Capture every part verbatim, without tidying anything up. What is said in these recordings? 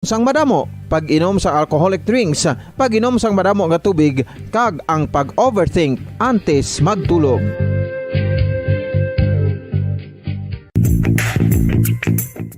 sang madamo, pag-inom sang alcoholic drinks, pag-inom sang madamo nga tubig, kag ang pag-overthink antes magtulog.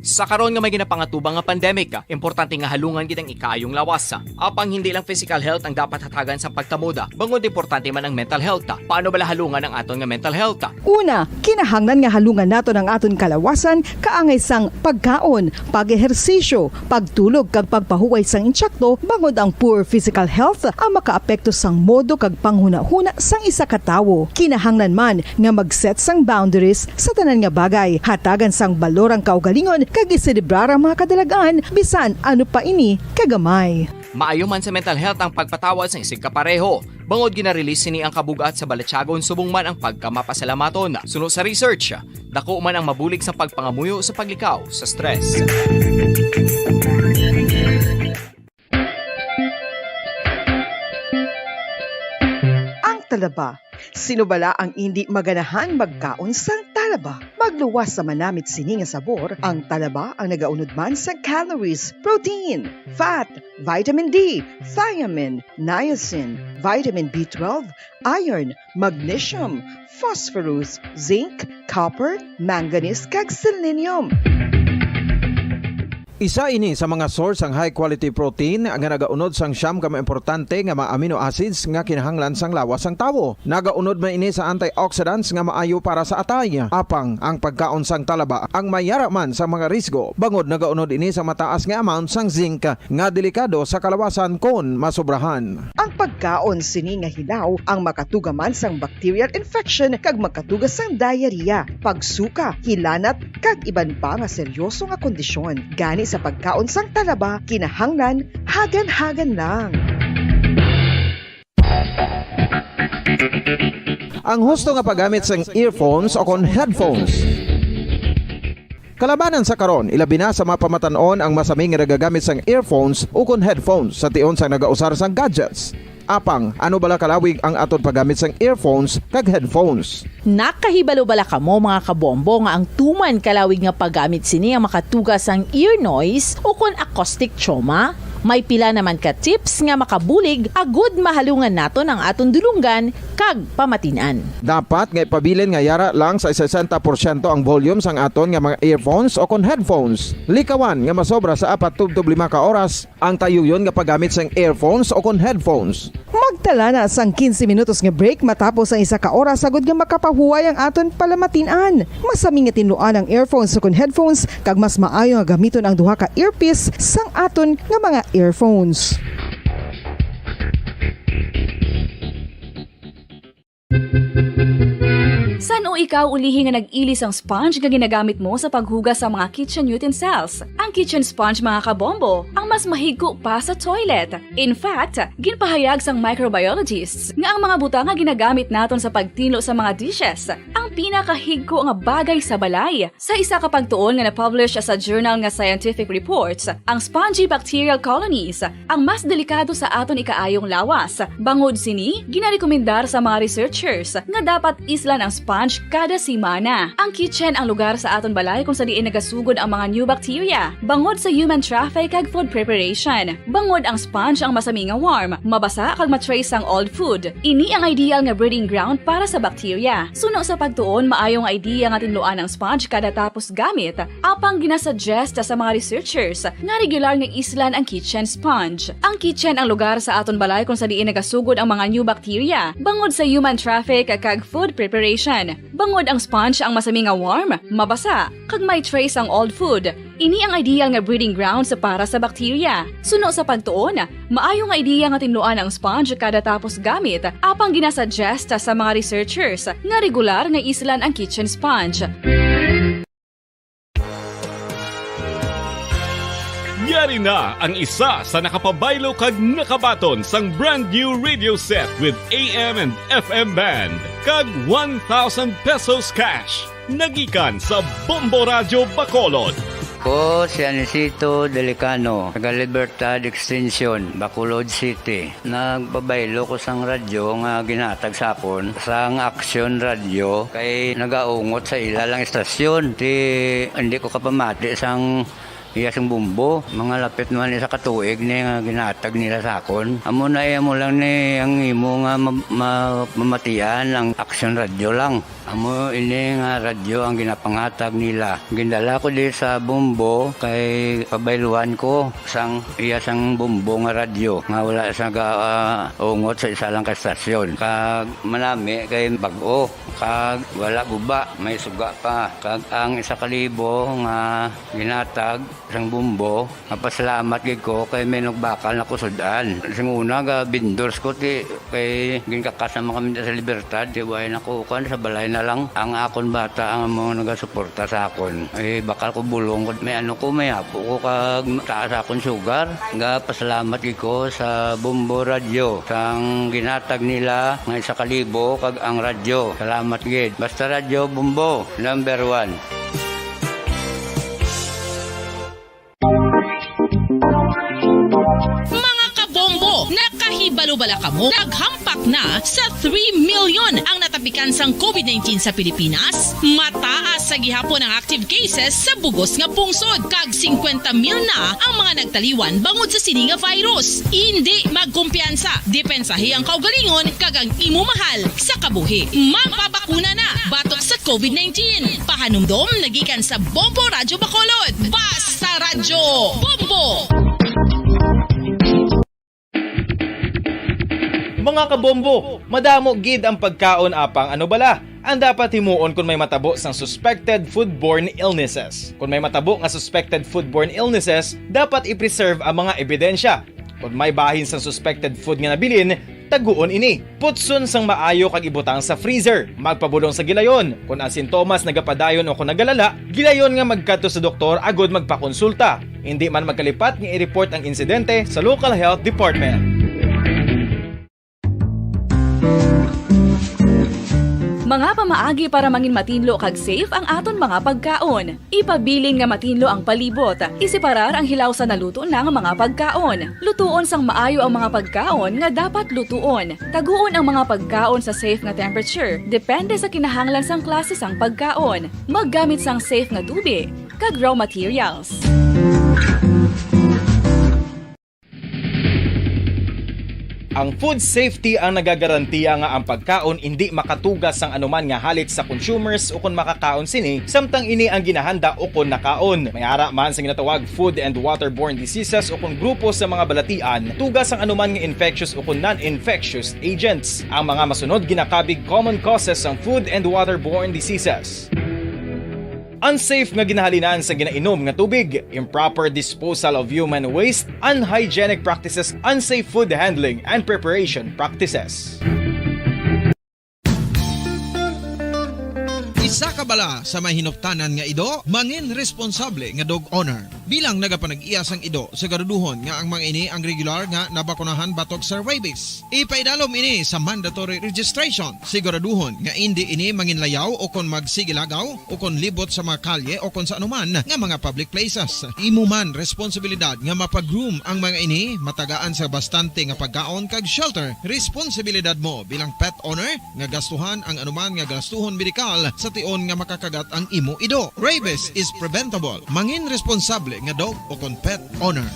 Sa karon nga may ginapangatubang nga pandemic, importante nga halungan gid ang ikaayong lawas. Apang hindi lang physical health ang dapat hatagan sa pagtamuda, bangod importante man ang mental health. Paano bala halungan ang aton nga mental health? Una, kinahanglan nga halungan naton ang aton kalawasan kaangay sang pagkaon, pag-ehersisyo, pagtulog kag pagpahuway sang intsakto, bangod ang poor physical health ang makaapekto sang modo kag panghunahuna sang isa ka tawo. Kinahanglan man nga mag-set sang boundaries sa tanan nga bagay, hatagan sang balor ang kaugalingon kag iselebrar ang mga kadalagan, bisan ano pa ini kagamay. Maayo man sa mental health ang pagpatawad sa isigkapareho, bangod gina-release sini ang kabug-at sa balatyagon subong man ang pagkamapasalamaton. Suno sa research, dako man ang mabulig sa pagpangamuyo sa paglikaw sa stress. Ang talaba. Sino bala ang indi maganahan magkaon sang talaba? Magluwas sa manamit sini nga sabor, ang talaba ang nagaunod man sa calories, protein, fat, vitamin D, thiamine, niacin, vitamin B twelve, iron, magnesium, phosphorus, zinc, copper, manganese, kag selenium. Isa ini sa mga source sang high quality protein nga nagaunod sang siyam ka mga importante nga mga amino acids nga kinahanglan sang lawas sang tawo. Nagaunod man ini sa antioxidants nga maayo para sa atay. Apang ang pagkaon sang talaba ang may yara man sa mga risgo, bangod nagaunod ini sa mataas nga amount sang zinc nga delikado sa kalawasan kon masobrahan. Ang pagkaon sini nga hilaw ang makatuga man sang bacterial infection kag makatuga sang diarrhea, pagsuka, hilanat, kag iban pa nga seryoso nga kondisyon. Gani sa pagkaon sang talaba, kinahanglan hagan-hagan lang. Ang husto nga paggamit sang earphones o kon headphones. Kalabanan sa karon, ilabi na sa mga pamatan-on ang masami nga nagagamit sang earphones ukon headphones sa tion sang nagausar sang gadgets. Apang, ano bala kalawig ang aton paggamit sang earphones kag headphones? Nakahibalo bala kamo, mga kabombo, nga ang tuman kalawig nga paggamit sini ang makatuga sang ear noise ukon acoustic trauma? May pila naman ka tips nga makabulig agud mahalungan naton ang aton dulonggan kag pamatin-an. Dapat nga ipabilin nga yara lang sa sesenta porsyento ang volume sang aton nga mga earphones o kon headphones. Likawan nga masobra sa apat tubtob lima ka oras ang tayuyon nga paggamit sang earphones o kon headphones. Magtala na sang quince minutos nga break matapos ang isa ka oras agud nga makapahuway ang aton palamatin-an. Masami nga tinluan ang earphones o kon headphones, kag mas maayo nga gamiton ang duha ka earpiece sang aton nga mga earphones. San-o ikaw ulihi nga nag-ilis sang sponge nga ginagamit mo sa paghugas sa mga kitchen utensils? Ang kitchen sponge, mga kabombo, ang mas mahigko pa sa toilet. In fact, ginpahayag sang microbiologists nga ang mga butang nga ginagamit naton sa pagtinlo sa mga dishes ang pinakahigko nga bagay sa balay. Sa isa ka pagtuon nga na-publish sa journal nga Scientific Reports, ang spongy bacterial colonies ang mas delikado sa aton ikaayong lawas. Bangod sini, ginarekomendar sa mga researchers nga dapat islan ang sponge kada semana. Ang kitchen ang lugar sa aton balay kung sa diin nagasugod ang mga new bacteria, bangod sa human traffic kag food preparation. Bangod ang sponge ang masami nga warm, mabasa kag ma-trace sang old food. Ini ang ideal nga breeding ground para sa bacteria. Suno sa pagtuon, maayo nga idea nga tinluan ang sponge kada tapos gamit, apang ginasuggest sa mga researchers nga regular nga islan ang kitchen sponge. Ang kitchen ang lugar sa aton balay kung sa diin nagasugod ang mga new bacteria, bangod sa human traffic kag food preparation. Bangod ang sponge ang masami nga warm, mabasa, kag may trace ang old food. Ini ang ideal nga breeding grounds para sa bacteria. Suno sa pagtuon, maayo nga ideya nga tinluan ang sponge kada tapos gamit, apang ginasuggest sa mga researchers nga regular nga islan ang kitchen sponge. Yari na ang isa sa nakapabaylo kag nakabaton sang brand new radio set with A M and F M band kag one thousand pesos cash. Nagikan sa Bombo Radyo Bacolod. Ko si Anisito Delicano, taga Libertad Extension, Bacolod City. Nagpabaylo ko sang radyo nga ginhatag sa akon sang Action Radio kay nagaungot sa ila lang istasyon. Ti, hindi ko kapamati sang Iya sang Bombo, mga lapit naman isa ka tuig ni nga ginahatag nila sa akon. Amo na, iya mo lang ni ang imo nga ma-, ma-, mamatian ang Action Radio lang. Amo ini nga radyo ang ginapanghatag nila. Gindala ko di sa Bombo kay pabayluan ko sang iya sang Bombo nga radyo nga wala sa ga-, ah, ungot sa isa lang ka estasyon. Kag manami kay bag-o, kag wala guba, may suga pa. Kag ang isa ka libo nga ginatag sang Bombo, mapasalamat gid ko kay may nagbakal na ko sud-an. Sing una, ga vendors ko, ti, kay ginkakas naman kami sa Libertad, ti, way na ko, kuwan, sa balay na lang. Ang akon bata ang mga nagasuporta sa akon. Eh, bakal ko bulong ko, may ano ko, may apo ko, kag taas akon sugar. Ga pasalamat gid ko sa Bombo Radyo, sang ginatag nila nga isa ka libo, kag ang radyo. Salamat gid. Basta Radyo Bombo, number one. Mga kabombo, nakahibalo bala kamo? Naghampak na sa three million ang natapikan sang covid nineteen sa Pilipinas. Mataas sa gihapon ang active cases sa bugos nga pungsod, kag singkwenta mil na ang mga nagtaliwan bangod sa sini nga virus. Indi magkumpiyansa, depensahi ang kaugalingon kag ang imo mahal sa kabuhi. Magpabakuna na batok sa covid nineteen. Pahanumdom na gikan sa Bombo Radyo Bacolod. Basta Radyo Bombo! Mga kabombo, madamo gid ang pagkaon, apang ano bala ang dapat himuon kon may matabo sang suspected foodborne illnesses? Kon may matabo nga suspected foodborne illnesses, dapat i-preserve ang mga ebidensya. Kon may bahin sang suspected food nga nabilin, taguon ini. Putson sang maayo kag ibutang sa freezer. Magpabulong sa gilayon. Kon ang sintomas nagapadayon o kon nagalala, gilayon nga magkadto sa doktor agud magpakonsulta. Indi man magkalipat nga i-report ang insidente sa local health department. Mga pamaagi para mangin matinlo kag safe ang aton mga pagkaon. Ipabilin nga matinlo ang palibot. Iseparar ang hilaw sa naluto na nga mga pagkaon. Lutuon sang maayo ang mga pagkaon nga dapat lutuon. Taguon ang mga pagkaon sa safe nga temperature, depende sa kinahanglan sang klase sang pagkaon. Maggamit sang safe nga tubi kag raw materials. Ang food safety ang nagagarantiya nga ang pagkaon indi makatugas sang anuman nga halit sa consumers ukon makakaon sini, samtang ini ang ginahanda ukon nakaon. May ara man sa ginatawag food and waterborne diseases ukon grupo sa mga balatian, tugas sang anuman nga infectious ukon non-infectious agents. Ang mga masunod ginakabig common causes sang food and waterborne diseases. Unsafe nga ginahalinan sa ginainom nga tubig, improper disposal of human waste, unhygienic practices, unsafe food handling and preparation practices. Isa ka bala sa may hinuptanan nga ido, mangin responsable nga dog owner. Bilang nagapanag-iya sang ido, siguraduhon nga ang mga ini ang regular nga nabakunahan batok sa rabies. Ipaidalom ini sa mandatory registration. Siguraduhon nga indi ini manginlayaw o kon magsigilagaw o kon libot sa mga kalye o kon sa anuman nga mga public places. Imo man responsibilidad nga mapa-groom ang mga ini, matagaan sa bastante nga pagkaon kag shelter. Responsibilidad mo bilang pet owner nga gastuhan ang anuman nga gastuhon medikal sa tion nga makakagat ang imo ido. Rabies is preventable. Mangin responsable nga dog o kon pet owner.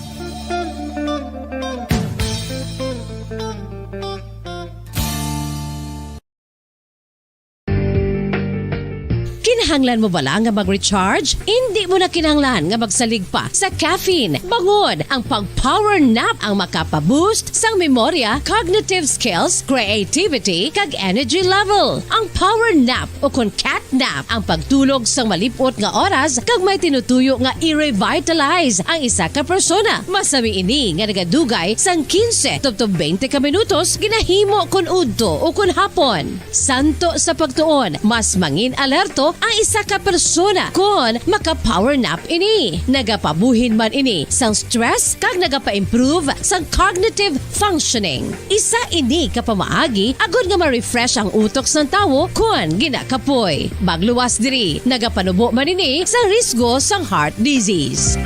Kinahanglan mo bala nga mag-recharge? Indi mo na kinahanglan nga magsalig pa sa caffeine. Bangod ang pag-power nap ang makapa-boost sang memorya, cognitive skills, creativity, kag energy level. Ang power nap o kon cat nap ang pagtulog sang malip-ot nga oras kag may tinutuyo nga i-revitalize ang isa ka persona. Masami ini nga nagadugay sang quince tubtob twenty ka minutos ginahimo kon udto o kon hapon. Santo sa pagtuon, mas mangin alerto ang isa ka persona kon maka-power nap ini. Nagapabuhin man ini sang stress kag nagapa-improve sang cognitive functioning. Isa ini ka pamaagi agod nga ma-refresh ang utok sang tawo kon ginakapoy. Magluwas diri, nagapanubo man ini sa risgo sang heart disease.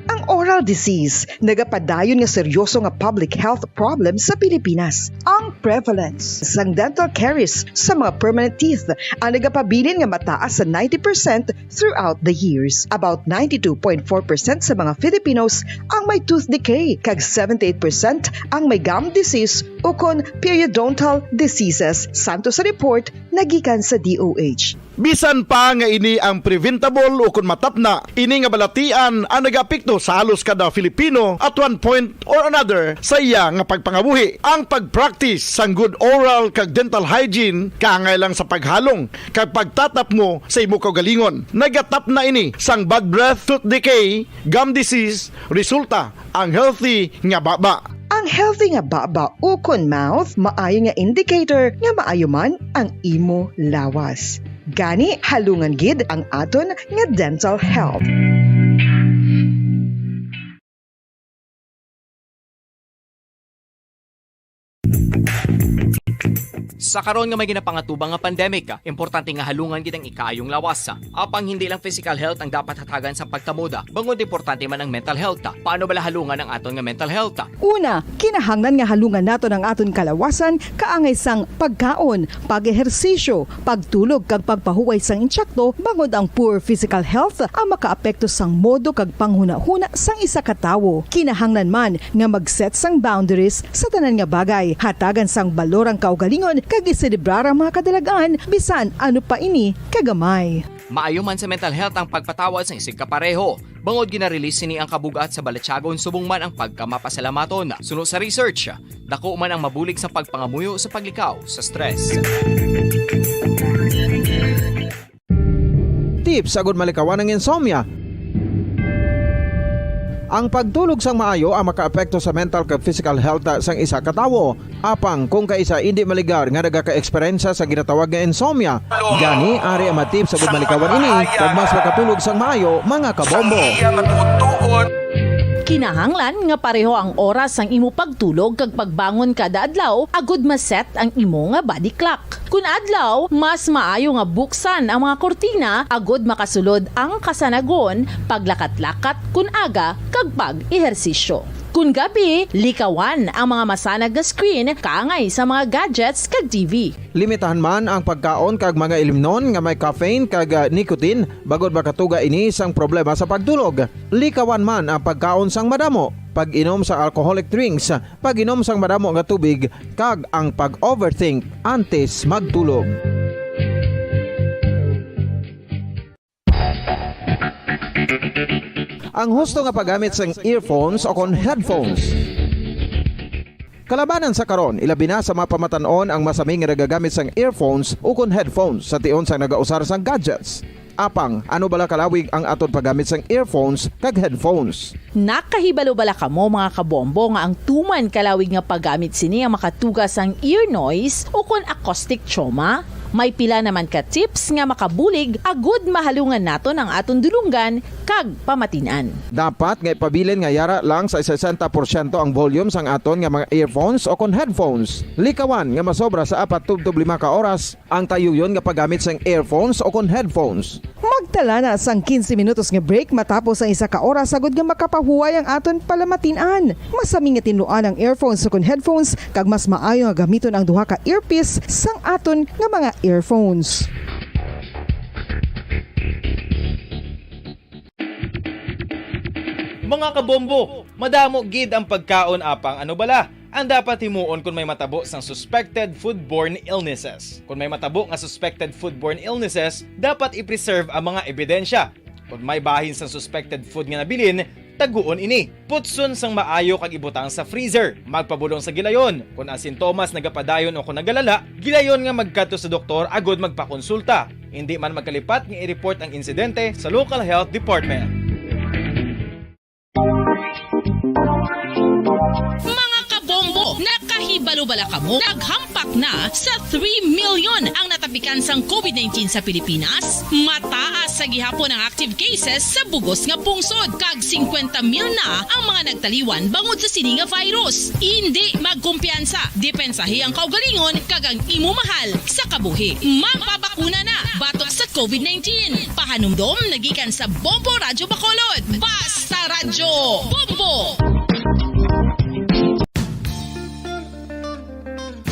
Ang dental disease, nagapadayon nga seryoso nga public health problem sa Pilipinas. Ang prevalence sang dental caries sa mga permanent teeth ang nagapabilin nga mataas sa ninety percent throughout the years. About ninety-two point four percent sa mga Filipinos ang may tooth decay, kag seventy-eight percent ang may gum disease ukon periodontal diseases, santo sa report nga gikan sa D O H. Bisan pa nga ini ang preventable ukon matapna, ini nga balatian ang nagaapekto sa halos kada Filipino at one point or another sa iya nga pagpangabuhi. Ang pag-practice sang good oral kag dental hygiene kaangay lang sa paghalong kag pagtatapmo sa imo kaugalingon. Nagatapna ini sang bad breath, tooth decay, gum disease, resulta ang healthy nga baba. Ang healthy nga baba ukon mouth maayo nga indicator nga maayo man ang imo lawas. Gani, halungan gid ang aton nga dental health. Sa karon nga may ginapangatubang nga pandemic, importante nga halungan gid ang ikaayong lawas. Apang hindi lang physical health ang dapat hatagan sa pagtamod, bangod importante man ang mental health. Paano bala halungan ang aton nga mental health? Una, kinahanglan nga halungan naton ang aton kalawasan kaangay sang pagkaon, pag-ehersisyo, pagtulog kag pagpahuway sang insakto, bangod ang poor physical health ang makaapekto sang modo kag panghunahuna sang isa ka tawo. Kinahanglan man nga mag-set sang boundaries sa tanan nga bagay, hatagan sang balor ang kaugalingon kag iselebrar ang mga kadalagan, bisan ano pa ini kagamay. Maayo man sa mental health ang pagpatawad sang isigkapareho, bangod gina-release sini ang kabug-at sa balatyagon subong man ang pagkamapasalamaton. Suno sa research, dako man ang mabulig sa pagpangamuyo sa paglikaw sa stress. Tips agud malikawan ang insomnia. Ang pagtulog sang maayo ang makaapekto sa mental kag physical health sang isa ka tawo. Apang kung kaisa indi maligar nga nagaka-eksperyensya sa ginatawag nga insomnia, gani ari ang mga tips agud malikawan ini kag mas makatulog sang maayo, mga kabombo. Kinahanglan nga pareho ang oras sang imo pagtulog kag pagbangon kada adlaw agud ma-set ang imo nga body clock. Kun adlaw, mas maayo nga buksan ang mga kurtina agud makasulod ang kasanagon, paglakat-lakat kun aga, kag pag-ehersisyo. Kun gabi, likawan ang mga masanag nga screen kaangay sa mga gadgets kag T V. Limitahan man ang pagkaon kag mga ilimnon nga may caffeine kag, ah, nicotine, bangod makatuga ini sang problema sa pagtulog. Likawan man ang pagkaon sang madamo, pag-inom sa alcoholic drinks, pag-inom sang madamo nga tubig, kag ang pag-overthink antes magtulog. Ang husto nga paggamit sang earphones o kon headphones. Kalabanan sa karon, ilabi na sa mga pamatan-on ang masami nga nagagamit sang earphones o kon headphones sa tion sang nagausar sang gadgets. Apang, ano bala kalawig ang aton paggamit sang earphones kag headphones? Nakahibalo bala kamo, mga kabombo, nga ang tuman kalawig nga paggamit sini ang makatuga sang ear noise o kon acoustic trauma? May pila naman ka tips nga makabulig agud mahalungan naton ang aton dulonggan kag pamatin-an. Dapat nga ipabilin nga yara lang sa sesenta porsyento ang volume sang aton nga mga earphones o kon headphones. Likawan nga masobra sa apat tubtob lima ka oras ang tayuyon nga paggamit sang earphones o kon headphones. Magtala na sang quince minutos nga break matapos ang isa ka oras, agud nga makapahuway ang aton palamatin-an. Masami nga tinluan ang earphones o kon headphones, kag mas maayo nga gamiton ang duha ka earpiece sang aton nga mga earphones. Mga kabombo, madamo gid ang pagkaon, apang ano bala ang dapat himuon kon may matabo sang suspected foodborne illnesses? Kon may matabo nga suspected foodborne illnesses, dapat i-preserve ang mga ebidensya. Kon may bahin sang suspected food nga nabilin, taguon ini. Putson sang maayo kag ibutang sa freezer. Magpabulong sa gilayon. Kon ang sintomas nagapadayon o kon nagalala, gilayon nga magkadto sa doktor agud magpakonsulta. Indi man magkalipat nga i-report ang insidente sa local health department. Mga kabombo, nakahibalo bala kamo? Naghampak na sa three million ang natapikan sang COVID nineteen sa Pilipinas. Mataas sa gihapon ang active cases sa bug-os nga pungsod, kag singkwenta mil na ang mga nagtaliwan bangod sa sini nga virus. Indi magkumpiyansa, depensahi ang kaugalingon kag ang imo mahal sa kabuhi. Magpabakuna na batok sa COVID nineteen. Pahanumdom nagikan sa Bombo Radyo Bacolod. Basta Radyo Radyo Bombo!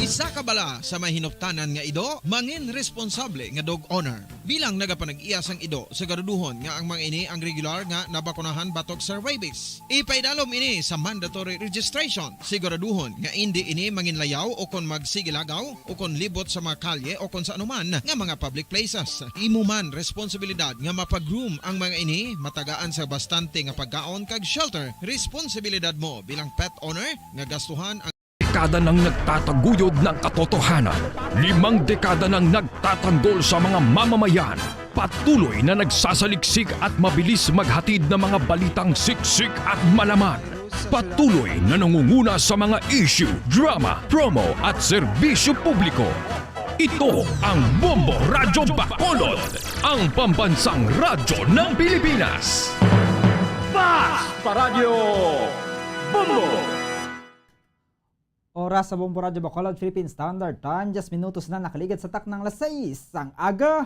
Isa ka bala sa may hinuptanan nga ido, mangin responsable nga dog owner. Bilang nagapanag-iya sang ido, siguraduhon nga ang mga ini ang regular nga nabakunahan batok sa rabies. Ipaidalom ini sa mandatory registration. Siguraduhon nga indi ini manginlayaw o kon magsigilagaw o kon libot sa mga kalye o kon sa anuman nga mga public places. Imo man responsibilidad nga mapa-groom ang mga ini, matagaan sa bastante nga pagkaon kag shelter. Responsibilidad mo bilang pet owner nga gastuhan ang dekada nang nagtataguyod ng katotohanan, limang dekada nang nagtatanggol sa mga mamamayan, patuloy na nagsasaliksik at mabilis maghatid ng mga balitang siksik at malaman, patuloy na nangunguna sa mga issue, drama, promo at serbisyo publiko. Ito ang Bombo Radyo Bacolod, ang pambansang radyo ng Pilipinas. Basta Radyo Bombo! Oras sa Bombo Radyo Bacolod, Philippine Standard Time, diyes minutos na nakaligid sa taknang alas sais sang aga.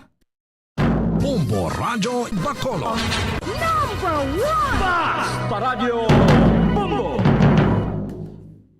Bombo Radyo Bacolod. Number one! Basta Radyo Bombo!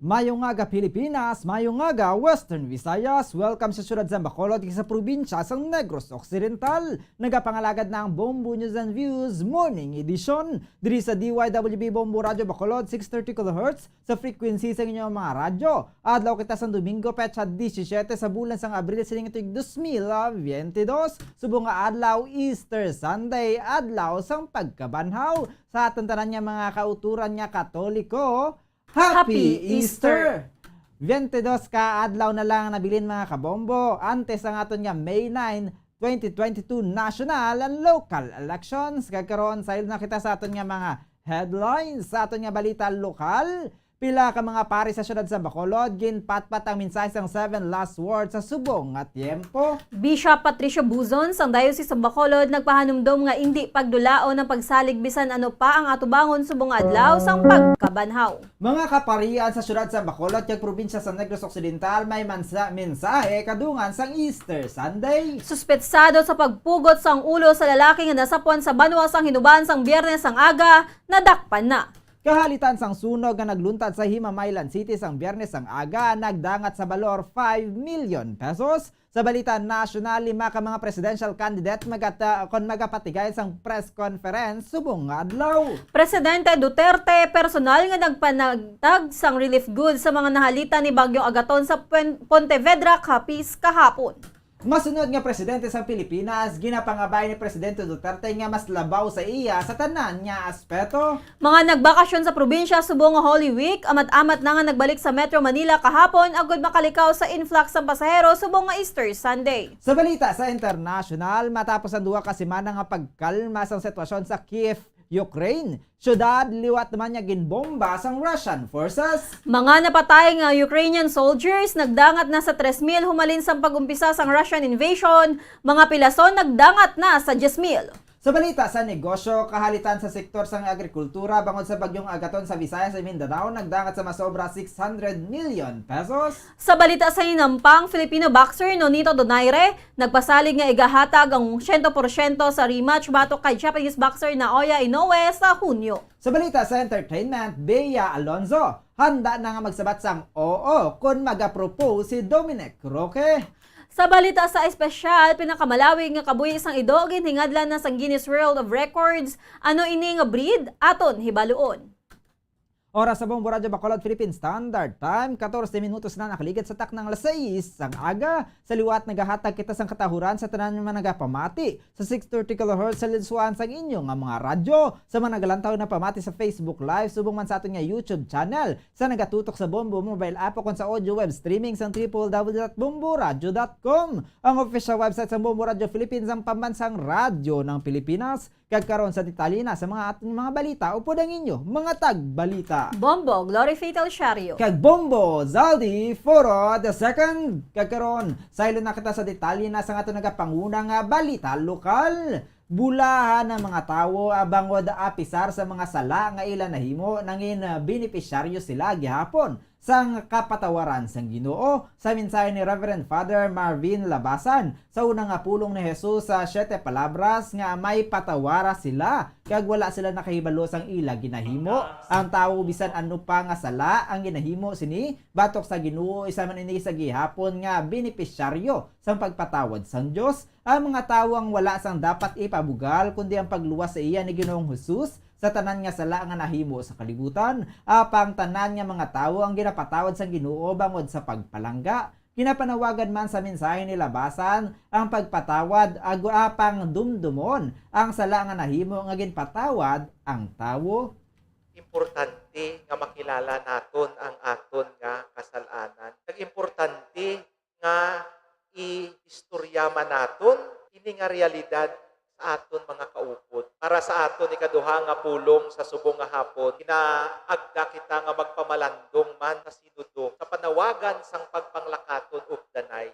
Mayong aga, Pilipinas! Mayong aga, Western Visayas! Welcome sa siyudad sang Bacolod kag sa probinsya sang Negros Occidental. Nagapangalagad na ang Bombo News and Views Morning Edition diri sa D Y W B Bombo Radyo Bacolod, six thirty kilohertz, sa frequency sang inyong mga radyo. Adlaw kita sang Domingo, petsa disisyete sa bulan sang Abril sining tuig dos mil biyente dos, subong nga adlaw, Easter Sunday, adlaw sang pagkabanhaw. Sa aton tanan nga mga kauturan nga Katoliko, Happy Happy Easter! Easter! Biyente dos ka adlaw na lang nabilin, mga kabombo, antes ang aton nga May nine, twenty twenty-two national and local elections. Kag karon, saylo na kita sa aton nga mga headlines, sa aton nga balita lokal. Pila ka mga pari sa siyudad sa Bacolod ginpatpat ang mensahe sang seven last words sa subong nga tiyempo. Bishop Patricio Buzon sang Diocese of Bacolod nagpahanumdom nga indi pagdulaon ang pagsalig bisan ano pa ang atubangon subong nga adlaw sang pagkabanhaw. Mga kaparian sa siyudad sa Bacolod kag probinsya sa Negros Occidental may mansa-, mensahe kadungan sang Easter Sunday. Suspetsado sa pagpugot sang ulo sa lalaki nga nasapwan sa banwa sang Hinuban sang Biyernes sang aga, nadakpan na. Kahalitan sang sunog nga nagluntad sa Himamaylan City sang Biyernes sang aga, nagdangat sa balor five million pesos. Sa balita nasyonal, lima ka mga presidential candidate magata-, kon magapatigayon sang press conference subong nga adlaw. Presidente Duterte personal nga nagpanagtag sang relief goods sa mga nahalitan ni Bagyong Agaton sa Puen-, Pontevedra, Capiz kahapon. Masunod nga presidente sang Pilipinas, ginapangabay ni Presidente Duterte nga mas labaw sa iya sa tanan nga aspeto. Mga nagbakasyon sa probinsya subong nga Holy Week, amat-amat na nga nagbalik sa Metro Manila kahapon agud makalikaw sa influx sang pasahero subong nga Easter Sunday. Sa balita sa internasyonal, matapos ang duha ka semana nga pagkalma sang sitwasyon sa Kiev, Ukraine, syudad liwat naman nga ginbomba sang Russian forces. Mga napatay nga Ukrainian soldiers nagdangat na sa tres mil humalin sang pag-umpisa sang Russian invasion, mga pilason nagdangat na sa diyes mil. Sa balita sa negosyo, kahalitan sa sektor sang agrikultura bangod sa Bagyong Agaton sa Visayas ug Mindanao nagdangat sa masobra six hundred million pesos. Sa balita sa hinampang, Filipino boxer Nonito Donaire nagpasalig nga igahatag ang siyento porsyento sa rematch batok kay Japanese boxer Naoya Inoue sa Hunyo. Sa balita sa entertainment, Bea Alonzo handa na nga magsabat sang oo kon maga-propose si Dominic Roque. Sa balita sa espesyal, pinakamalawi nga kabuhi sang ido ginhingadlan na sang Guinness World of Records. Ano ini nga breed? Aton hibaluon. Oras sa Bombo Radyo Bacolod, Philippine Standard Time, katorse minutos na nakaligid sa taknang alas sais sang aga. Sa liwat, nagahatag kita sang katahuran sa tanan nga mga nagapamati sa six thirty kilohertz sa linsuan sang inyo nga mga radyo, sa mga nagalantaw na pamati sa Facebook Live, subong man sa aton nga YouTube channel, sa nagatutok sa Bombo mobile app, o kon sa audio web streaming sang triple W dot bombo radyo dot com, ang official website sang Bombo Radyo Philippines, ang pambansang radyo ng Pilipinas. Kag karon sa detalye na sa mga aton mga balita, upod ang inyo mga tagbalita. Bombo Glory Fatal Shario. Kag Bombo Zaldi Foro the second. Kag karon, saylo na kita sa detalye na sa aton nagapanguna nga balita lokal. Bulahan ang mga tawo, ah, bangod apisar sa mga sala nga ila nahimo, nangin, ah, benepisyaryo sila gihapon sang kapatawaran sang Ginoo. Sa mensahe ni Reverend Father Marvin Labasan, sa una nga pulong ni Jesus sa Siete Palabras nga may patawara sila, kag wala sila nakahibalo sang ila ginahimo. Ang tawo, bisan ano pa nga sala ang ginahimo sini, batok sa Ginoo, isa man ini sa gihapon nga benepisyaryo sang pagpatawad sang Dios. Ang mga tawo ang wala sang dapat ipabugal, kundi ang pagluwas sa iya ni Ginoong Jesus sa tanan nga sala nga nahimo sa kalibutan, apang tanan nga mga tawo ang ginapatawad sang Ginoo bangod sa pagpalangga. Ginapanawagan man sa mensahe ni Labasan ang pagpatawad, ag-, apang dumdumon ang sala nga nahimo nga ginpatawad ang tawo. Importante nga makilala naton ang aton nga kasalanan. Kag importante nga iistorya man naton ini nga realidad sa aton mga kaupod. Para sa aton ikaduha nga pulong sa subong nga hapon, ginaagda kita nga magpamalandong man sa Sinodo sa panawagan sang pagpanglakaton updanay.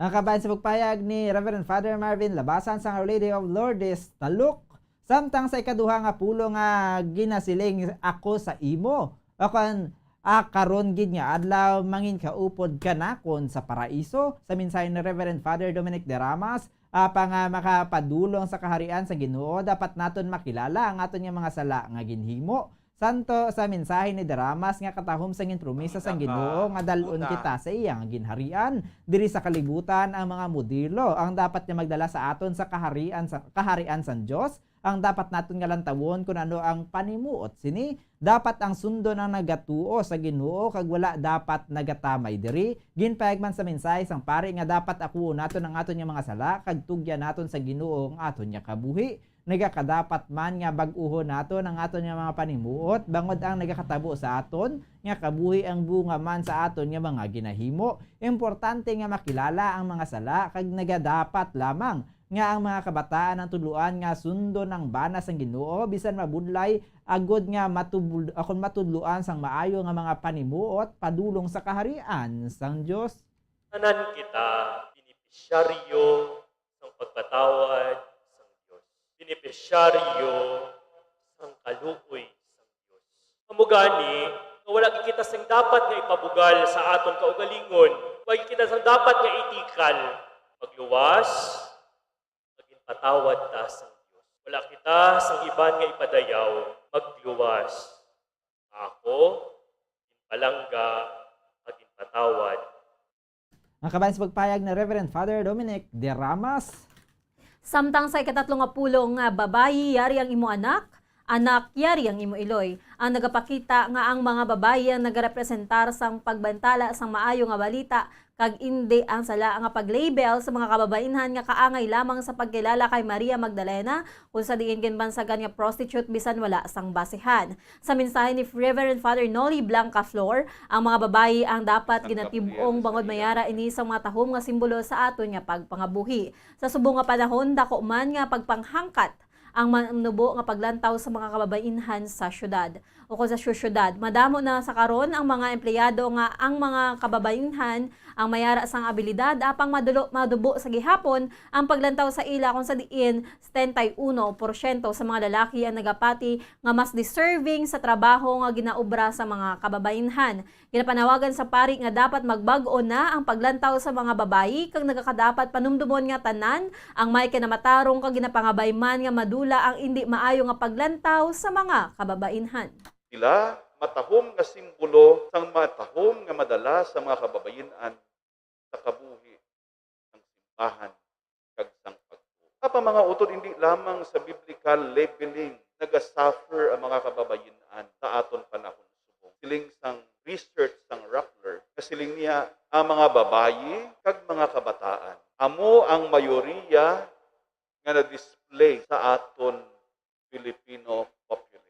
Ang kabahin sa pagpayag ni Reverend Father Marvin Labasan sang Our Lady of Lourdes, Taluk, samtang sa ikaduha nga pulong nga ginasiling, "Ako sa imo," o kon, "Ah, karon gid nga adlaw, manginkaupod ka nakon sa paraiso." Sa mensahe ni Reverend Father Dominic de Ramas, apang nga makapadulong sa kaharian sa Ginoo, dapat naton makilala ang aton nga mga sala nga ginhimo. Santo sa mensahe ni de Ramas nga katahom sang ginpromisa sang Ginoo nga dal-on kita sa iya nga ginharian. Diri sa kalibutan, ang mga modelo ang dapat nga magdala sa aton sa kaharian sa, kaharian sang Dios. Ang dapat naton nga lantawon kon ano ang panimuot sini. Dapat ang sundon ang nagatuo sa Ginoo kag wala dapat nagatamay diri. Ginpahayag man sa mensahe sang pari nga dapat akuon naton ang aton nga mga sala kag tugyan naton sa Ginoo ang aton nga kabuhi. Nagakadapat man nga bag-uhon naton ang aton nga mga panimuot, bangod ang nagakatabo sa aton nga kabuhi ang bunga man sa aton nga mga ginahimo. Importante nga makilala ang mga sala, kag nagadapat lamang nga ang mga kabataan ang tudloan nga sundon ang bana sang Ginoo, bisan mabudlay, agod nga matubl-, akon matudloan sang maayo nga mga panimuot padulong sa kaharian sang Dios. Tanan kita benepisyaryo sang pagpatawad sang Dios, benepisyaryo sang kaluoy sang Dios. Amo gani nga wala gid kita sing dapat nga ipabugal sa aton kaugalingon, wala gid kita sing dapat nga itikal. Magluwas, magpatawad ta sang Dios. Wala kita sang iban nga ipadayaw, magluwas. Ako, ginpalangga, kag ginpatawad. Ang kabahin sa pagpayag ni Reverend Father Dominic de Ramas. Samtang sa ikatatlo nga pulong nga, "Babayi, yari ang imo anak, anak, yari ang imo iloy," ang nagapakita nga ang mga babayi ang nagarepresentar sang pagbantala sang maayo nga balita, kag indi ang sala nga pag-label sa mga kababainhan nga kaangay lamang sa pagkilala kay Maria Magdalena, kung sa diin ginbansagan nga prostitute bisan wala sang basihan. Sa mensahe ni Reverend Father Noli Blancaflor, ang mga babayi ang dapat ginatib-ong bangod mayara ini sang matahom nga simbolo sa aton nga pagpangabuhi. Sa subong nga panahon, dako man nga pagpanghangkat ang manubo nga paglantaw sa mga kababainhan sa syudad. Ukon sa syu-, syudad, madamo na sa karon ang mga empleyado nga ang mga kababainhan ang mayara sang abilidad, apang madulo-, madubo sa gihapon ang paglantaw sa ila, kung sa diin setenta y uno porsyento sa mga lalaki ang nagapati nga mas deserving sa trabaho nga ginaobra sa mga kababainhan. Ginapanawagan sa pari nga dapat magbag-o na ang paglantaw sa mga babayi, kag nagakadapat panumdumon nga tanan ang may kinamatarong kag ginapangabay man nga madula ang indi maayo nga paglantaw sa mga kababainhan. Sila matahom nga simbolo sang matahom nga madala sa mga kababayin-an sa kabuhi sang simbahan kag sang pagtuo. Apan, mga utod, hindi lamang sa biblical labeling nagasuffer ang mga kababayin-an sa aton panahon subong. Siling sang research sang Rockler, nga siling niya, ang mga babayi kag mga kabataan amo ang mayoriya nga na-display sa aton Filipino population.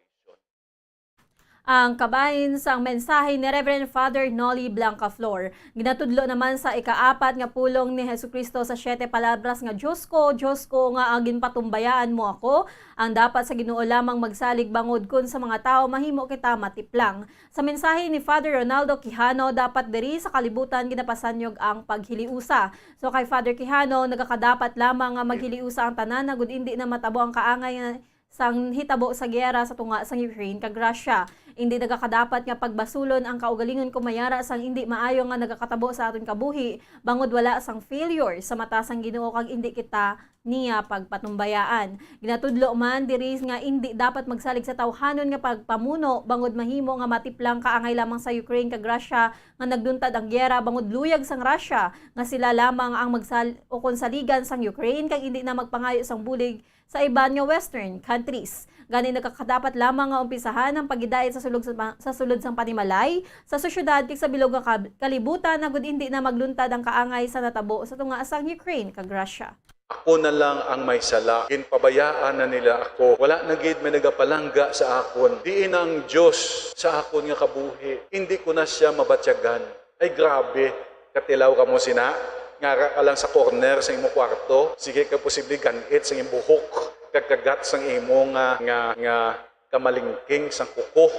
Ang kabahin sang mensahe ni Reverend Father Noli Blancaflor. Ginatudlo naman sa ikaapat nga pulong ni Jesu-Cristo sa Siete Palabras nga, "Dios ko, Dios ko, ngaa ginpatumbayaan mo ako?" Ang dapat sa Ginoo lamang magsalig, bangod kon sa mga tawo mahimo kita matiplang. Sa mensahe ni Father Ronaldo Quijano, dapat diri sa kalibutan ginapasanyog ang paghiliusa. So, kay Father Quijano, nagakadapat lamang nga maghiliusa ang tanan, agud indi na matabo ang kaangay nga sang hitabo sa giyera sa tunga sang Ukraine kag Russia. Indi nagakadapat nga pagbasulon ang kaugalingon kon may ara sang indi maayo nga nagakatabo sa aton kabuhi, bangod wala sang failure sa mata sang Ginoo kag indi kita niya pagpatumbayaan. Ginatudlo man diri nga indi dapat magsalig sa tawhanon nga pagpamuno, bangod mahimo nga matiplang kaangay lamang sa Ukraine kag Russia nga nagduntad ang giyera, bangod luyag sang Russia nga sila lamang ang magsal-, o kon saligan sang Ukraine kag indi na magpangayo sang bulig sa iban nga Western countries. Gani, nagakadapat lamang nga umpisahan ang paghidait sa sulod sa pa-, sa sulod sang panimalay, sa sosyedad kag sa bilog nga kab-, kalibutan, agud indi na magluntad ang kaangay sa natabo sa tunga sang Ukraine kag Russia. Ako na lang ang may sala. Ginpabayaan na nila ako. Wala na gid may nagapalangga sa akon. Diin ang Dios sa akon nga kabuhi? Indi ko na sia mabatyagan. Ay, grabe. Katilaw ka mo sina? Ngara ka lang sa corner sa imo kwarto. Sige ka posible gan-it sa iyong buhok, kag kagat sang imo nga, nga, nga kamalingking sang kuko,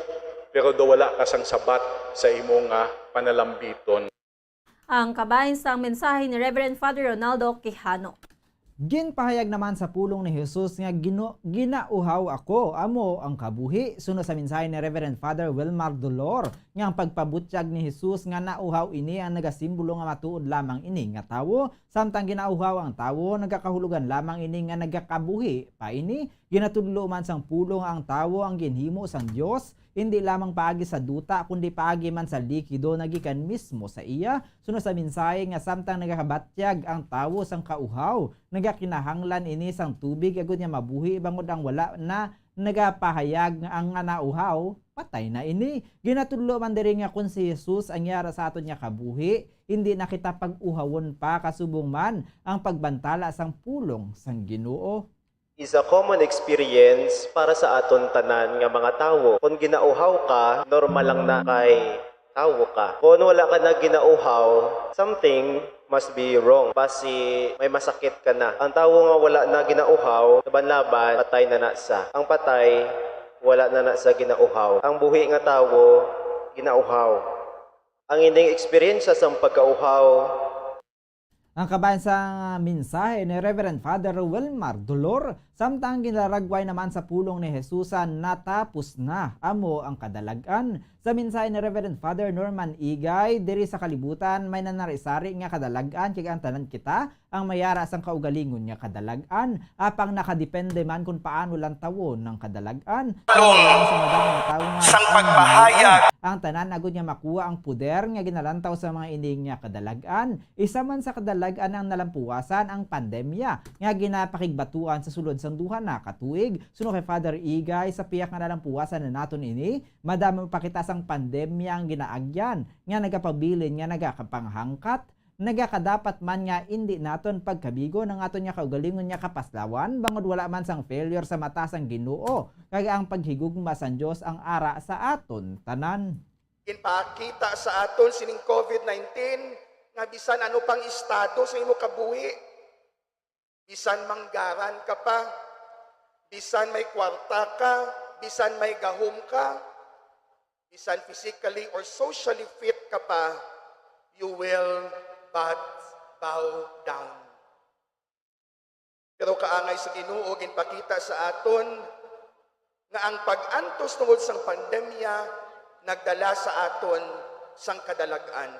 pero daw wala ka sang sabat sa imo nga panalambiton. Ang kabahin sang mensahe ni Reverend Father Ronaldo Quijano. Ginpahayag naman sa pulong ni Jesus nga ginu-, ginauhaw ako, amo ang kabuhi. Suno sa mensahe ni Reverend Father Wilmar Dolor, nga ang pagpabutyag ni Jesus nga nauhaw ini ang nagasimbolo nga matuod lamang ini nga tawo. Samtang ginauhaw ang tawo, nagakahulugan lamang ini nga nagakabuhi pa ini. Ginatudlo man sang pulong ang tawo ang ginhimo sang Dios, indi lamang paagi sa duta, kundi paagi man sa likido na gikan mismo sa iya. Suno sa mensahe nga samtang nagakabatyag ang tawo sang kauhaw, nagakinahanglan ini sang tubig agud nga mabuhi, bangod ang wala na nagapahayag nga ang nga nauhaw, patay na ini. Ginatudlo man diri nga kon si Jesus ang yara sa aton nga kabuhi, hindi na kita pag-uhawon pa, kasubong man ang pagbantala sang pulong sang Ginoo. Is a common experience para sa aton tanan nga mga tawo. Kon ginauhaw ka, normal lang na kay tawo ka. Kon wala ka na ginauhaw, something must be wrong. Basi may masakit ka na. Ang tawo nga wala na ginauhaw, laban-laban, patay na na sa. Ang patay, wala na na sa ginauhaw. Ang buhi nga tawo, ginauhaw. Ang ining eksperyensya sang pagkauhaw, Ang kabahin sang mensahe ni Reverend Father Wilmar Dolor, samtang ginaragway naman sa pulong ni Jesus sa natapos na amo ang kadalag-an. Sa mensahe ni Reverend Father Norman Igay, diri sa kalibutan may nanari-sari nga kadalag-an, kag ang tanan kita ang mayara sang kaugalingon nga kadalag-an, apang nakadepende man kon paano lantawon ang kadalag-an. Ang madamo nga tawo nga sang ang pagpahayag. Ang tanan agud nga makuha ang poder nga ginalantaw sa mga ini nga kadalag-an. Isa man sa kadalag-an ang nalampuwasan ang pandemya nga ginapakigbatuan sa sulod sang duha na ka tuig. Suno kay Father Igay, sa pihak nga nalampuwasan na naton ini, madamo pa kita sang pandemya ang ginaagyan nga nagapabilin nga nagakapanghangkat, nagakadapat man nga indi naton pagkabigon ang aton nga kaugalingon nga kapaslawan, bangod wala man sang failure sa mata sang Ginoo, kag ang paghigugma sang Dios ang ara sa aton tanan. Ginpakita sa aton sining covid nineteen nga bisan ano pang estado sa imo kabuhi, bisan manggaran ka pa, bisan may kwarta ka, bisan may gahom ka, bisan physically or socially fit ka pa, you will but bow down. Pero kaangay sa Ginoo, ginpakita sa aton nga ang pag-antos tungod sang pandemya nagdala sa aton sang kadalag-an.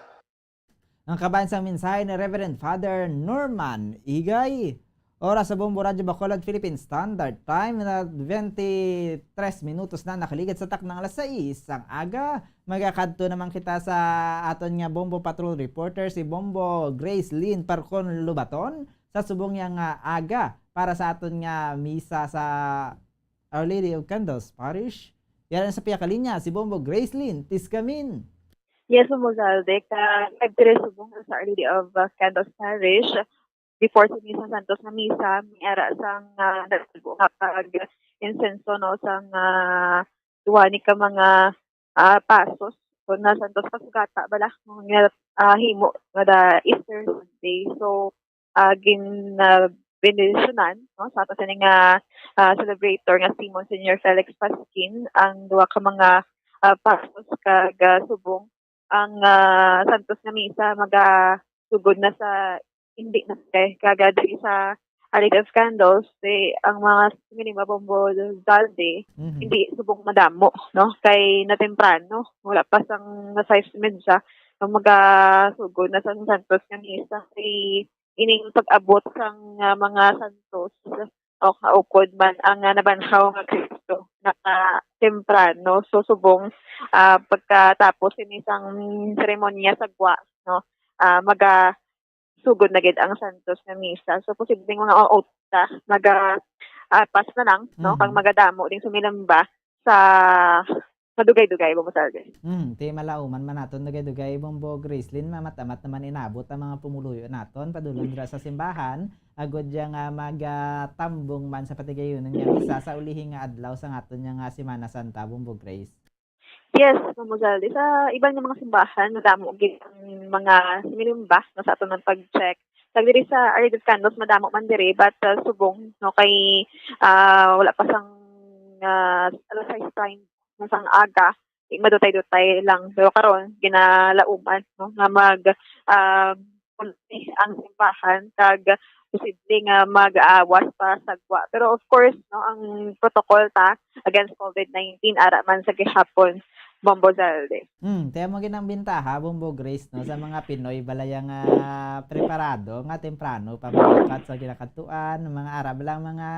Ang kabahin sang mensahe ni Reverend Father Norman Igay. Oras sa Bombo Radyo Bacolod, Philippine Standard Time na twenty-three minutos na nakaligid sa taknang alas sais sang aga. Magakadto naman kita sa aton nga Bombo Patrol reporter, si Bombo Grace Lynn Parcon Lubaton sa subong niya nga aga para sa aton nga misa sa Our Lady of Candles Parish. Yara na sa pihak kalinya, si Bombo Grace Lynn Tiscamin. Yes, Bombo Zalde, ka nagdiri subong sa Our Lady of, uh, Candles Parish. Before sa misa, santos nga misa, may ara sang, uh, nagtubo nga pag-insenso, no, sang, uh, duha ni ka mga, uh, pasos. So, na santos kasugata bala, nga, uh, himo nga da Easter Sunday. So, ah, gin, ah, benedisyonan, no, sa ato sini nga, ah, celebrator nga si Monsignor Felix Pasquin ang duha ka mga, ah, pasos kag, ah, subong ang, ah, santos nga misa magasugod na sa hindi na kay kaga diri sa, a light of candles, eh, ang mga sumilin ba, Bombo Zalde, Mhm. hindi subong madamo, no? Kay na temprano, wala pa sang alas sais medya, ang magasugod na sang Santos nga Misa. Kay ining pag-abot sang, ah, mga santos o kaupod man ang, ah, nabanhaw nga Kristo, naka temprano. So, subong, ah, pagkatapos ini sang seremonya sa gwa, no, ah, maga sugod na gid ang Santos nga Misa. So, posibleng mga uta, maga, ah, pas na lang, no? Kag Mhm. magadamo ding sumilamba sa madugay-dugay, Bombo Zalde. Mm, ti malauman man naton dugay-dugay, Bombo Gracelyn, mamat-amat naman inabot ang mga pumuluyo naton padulong dira sa simbahan, agod ya nga magatambong man sa patigayunon nga misa sa ulihi nga adlaw sa aton nga Semana Santa, Bombo Grace. Yes, Bombo Zalde. Sa iban nga mga simbahan, madamo gid ang mga sumilamba, no, sa aton nga pag-check. Kag diri sa Our Lady of Candles, madamo man diri, but, ah, subong, no, kay, ah, wala pa sang, ah, alas sais treinta na sang aga, di madutay-dutay lang. Pero karon, ginalauman, no, nga mag, ah, pulsi ang simbahan, kag posible nga mag-awas pa sa gwa. Pero of course, no, ang protocol ta against covid nineteen, ara man sa gihapon, Bombo Zalde. Hmm, kaya mo ginang bintaha, Bombo Grace, no, sa mga Pinoy, balaya nga preparado, nga temprano pa malukat sa ginakadtuan, mga ara ba lang mga,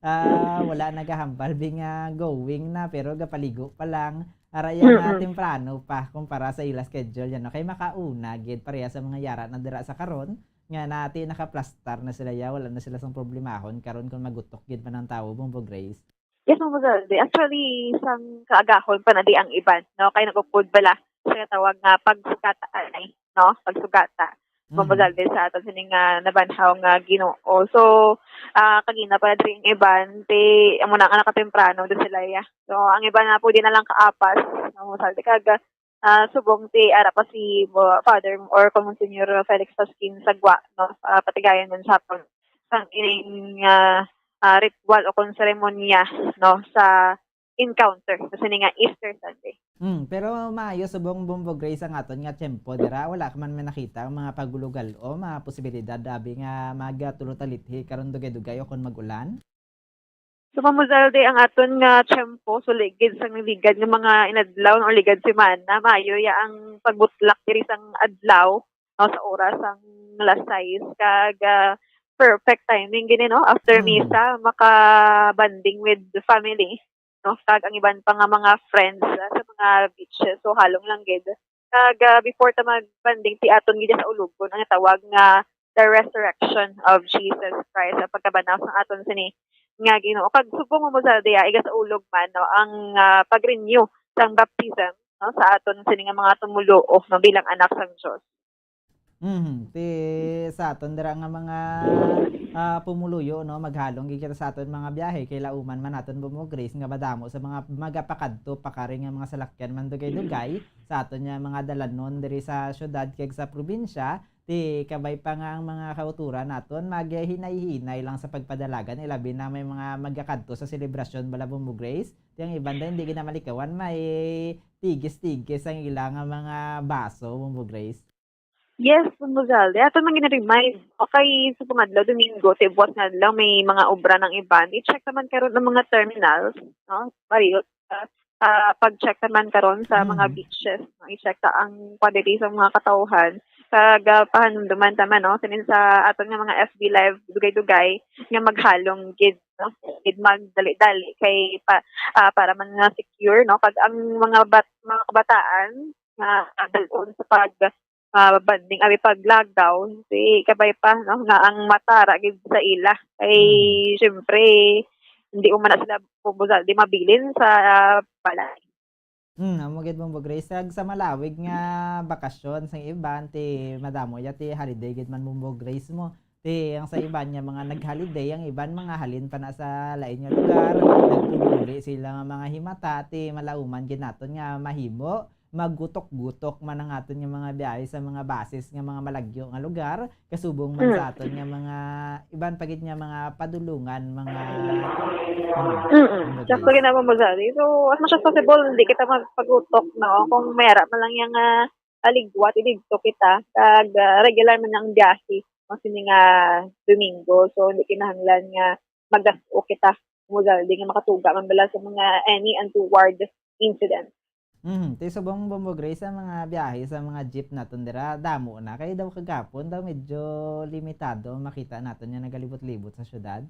ah, wala nagahambal, bi nga going na, pero gapaligo pa lang. Ara ya nga Mm-mm. temprano pa kumpara sa ila schedule, yan, no? Kay makauna gid pareha sa mga yara na dira sa karon, nga nati nakaplastar na sila ya, wala na sila sang problemahon karon kung magutok gid man ang tawo, Bombo Grace. Yes, Bombo Zalde. Actually, sang kaagahon pa na di ang iban, no? Kay nag-upod bala sa tawag nga pagsugata, ay, no? Pagsugata. Bombo Mm. Zalde, sa aton sini nga nabanhaw nga Ginoo. So, ah, kagina pa diri ang iban, ti, amo na nga nakatemprano din sila, ya. So, ang iban na pwede na lang kaapas, no? Bombo Zalde, kag, ah, subong ti ara pa si, uh, Father or kung Monsignor Felix Pasquin sa gwa, no? Ah, patigayon man sa aton sang ining, ah, ah, ritual o kung seremonya, no, sa encounter, sa sini nga Easter Sunday. Hmm, pero maayo subong, Bombo Grace, ang aton nga tiyempo dira. Wala ka man may nakita ang mga pagulugal o mga posibilidad, abi, nga magatulo talithi karon dugay-dugay o kon mag-ulan? So, Bombo Zalde, ang aton nga tiyempo, suligid sang ligad nga mga inadlaw o ligad semana, maayo ya ang pagbutlak diri sang adlaw, no, sa oras sang alas sais, kag, ah, perfect timing gini, no? After Mm. misa, maka-bonding with the family, no? Kag ang iban pa nga mga friends, ah, sa mga beaches, so halong lang gid. Kag, ah, before ta mag-bonding, ti aton gid sa ulogon ang tawag nga the resurrection of Jesus Christ, ang pagkabanhaw sang aton sini nga Ginoo. Kag subong mo sa diya, iga sa ulog man, no, ang, ah, pag-renew sang baptism, no, sa aton sini nga mga tumuluo, no, bilang anak sang Dios. Mhm. Ti sa aton dira nga mga, ah, pumuluyo, no, maghalong gid kita sa aton mga biyahe kay lauman man naton, Bombo Grace, nga madamo sa mga magapakadto pakari nga mga salakyan man dugay-dugay sa aton nga mga dalanon diri sa syudad kag sa probinsya. Ti kabay pa nga ang mga kauturan naton maghinay-hinay lang sa pagpadalagan, ilabi na may mga magakadto sa selebrasyon bala, Bombo Grace. Ti ang iban daw hindi gid na malikawan, may tigis-tigis ang ila nga mga baso, Bombo Grace. Yes, Bombo Zalde. Ato man gina-remind. Okay, sa pangadlaw, Domingo, ti buwas nga adlaw, may mga obra ng iban. I-check naman karon ang mga terminals, no? Marriott, ah, ah, pag-check naman karon sa mga Mm. beaches, no? I-check ta ang quantity sa mga katawhan. Kag, ah, pahanumduman ta man, no? Sinin sa aton nga mga F B Live, dugay-dugay, nga maghalong gid, no? Gid magdali-dali kay pa, ah, para man nga secure, no? Kag ang mga bat-, mga kabataan nga dal-on sa pag, ah, bonding, abi pag lockdown, ti kabay pa, no, nga ang mata ra gid sa ila. Kay, Mm. syempre, hindi mo man na sila, Bombo Zalde, mabilin sa, ah, balay. Hmm, amo gid, Bombo Grace. Kag sa malawig nga bakasyon sang iban, ti madamo ya, ti holiday gid man, Bombo Grace, mo. Ti ang sa iban nga mga nag-holiday, ang iban mga halin pa na sa lain nga lugar, nagpumuli sila nga mga himata, ti malauman gid naton nga mahimo maggutok-gutok man ang aton nga mga biyahe sa mga basis nga mga malagyo nga lugar, kasubong man Mm. sa aton nga mga iban pa gid nga mga padulungan, mga, ano, Mm. mga Sakto base. Ginamo mo, Zari. So, as much as possible, hindi kita magpagutok, no? Kung may ara man lang yang, ah, aligwat, ididto kita. Kag, ah, regular man ang biyahe. no, sini nga Domingo. So, hindi kinahanglan nga magas-o kita, Mozaldi, nga makatuga man bala sa mga any untoward incident. Mhm. Ti subong, Bombo Grace, sa mga biyahe sa mga jeep naton dira, damo na. Kay daw kagapon daw medyo limitado ang makita naton nga nagalibot-libot sa syudad.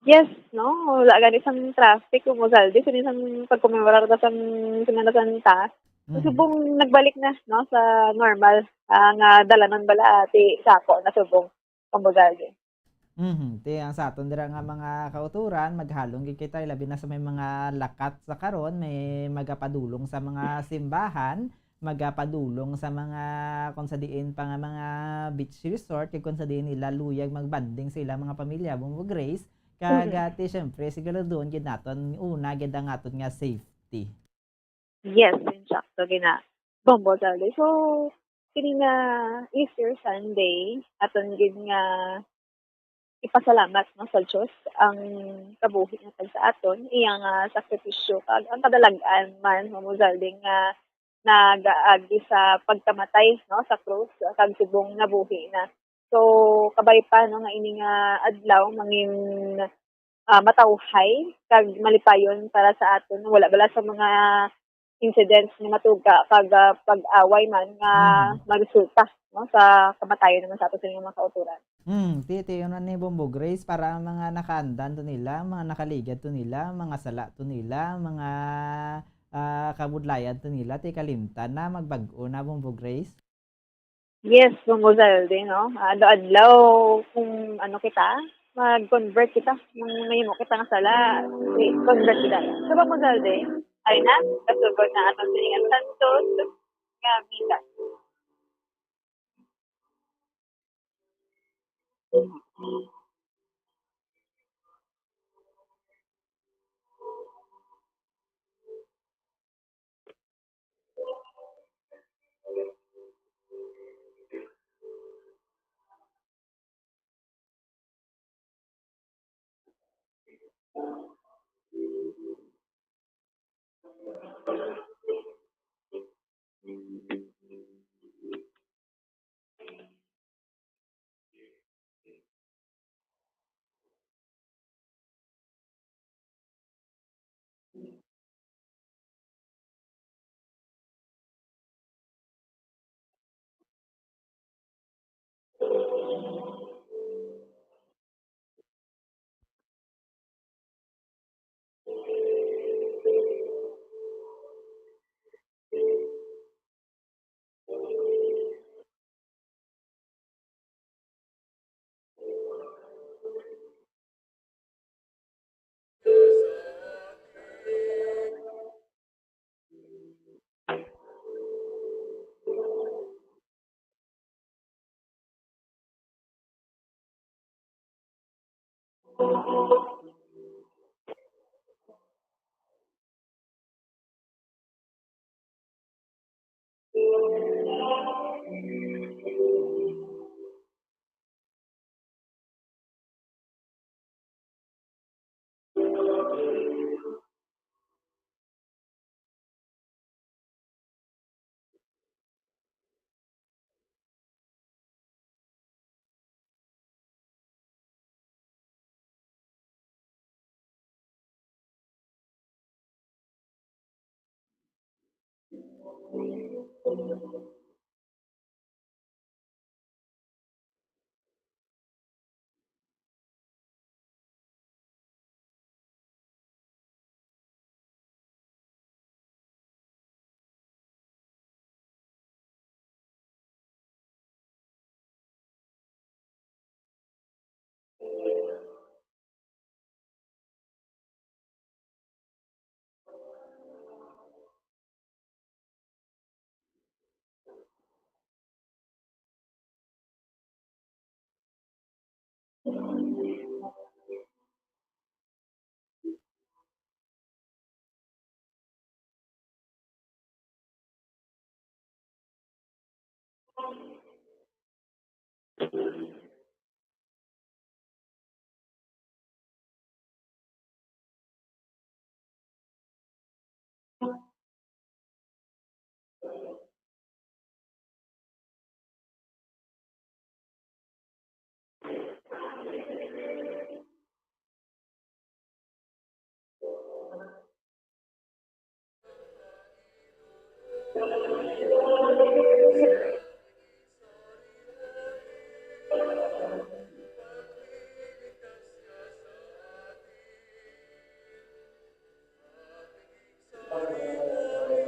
Yes, no? Wala gani sang traffic, Bombo Zaldi, sini sang pagkomemorar ta sang Semana Santa. Mhm. Subong nagbalik na, no, sa normal, ah, nga dalanon bala, ti sa ako na subong, Bombo Zaldi. Mhm. Ti ang sa aton dira nga mga kauturan, maghalong gid kita, labi na sa may mga lakat sa karon, may magapadulong sa mga simbahan, magapadulong sa mga, kung sa diin pa nga mga beach resort, kag kung sa diin nila luyag magbanding sa ilang mga pamilya, Bombo Grace. Kag, Mhm. ah, ti, syempre, siguraduhon gid naton, una gid ang aton nga safety. Yes, insakto gina, Bombo Zaldi. So, kini nga Easter Sunday, aton gid nga ipasalamat, no, sa Dios ang kabuhi nga tag sa aton, iya nga sakripisyo, kag ang kadalag-an man, Bombo Zaldi, nga nagaagi sa pagkamatay, no, sa krus, kag subong nabuhi na. So, kabay pa, no, nga ini nga adlaw mangin, ah, matawhay kag malipayon para sa aton. Wala bala sa mga incidents nga matuga kag, ah, pag-away man nga Mhm. magresulta, no, sa kamatayon naman sa aton sa mga kauturan. Hmm, ti, ti, ano ni Bombo Grace, para ang mga nakaandan to nila, mga nakaligad to nila, mga sala to nila, mga, ah, kabudlayan to nila, ti kalimtan na, magbag-o na, Bombo Grace. Yes, Bombo Zaldi, no? Adlaw-adlaw, kung ano kita, mag-convert kita, kung mahimo kita nga sala, i-convert kita. So, Bombo Zaldi, ay na, kasugod na atong silingan santos nga misa.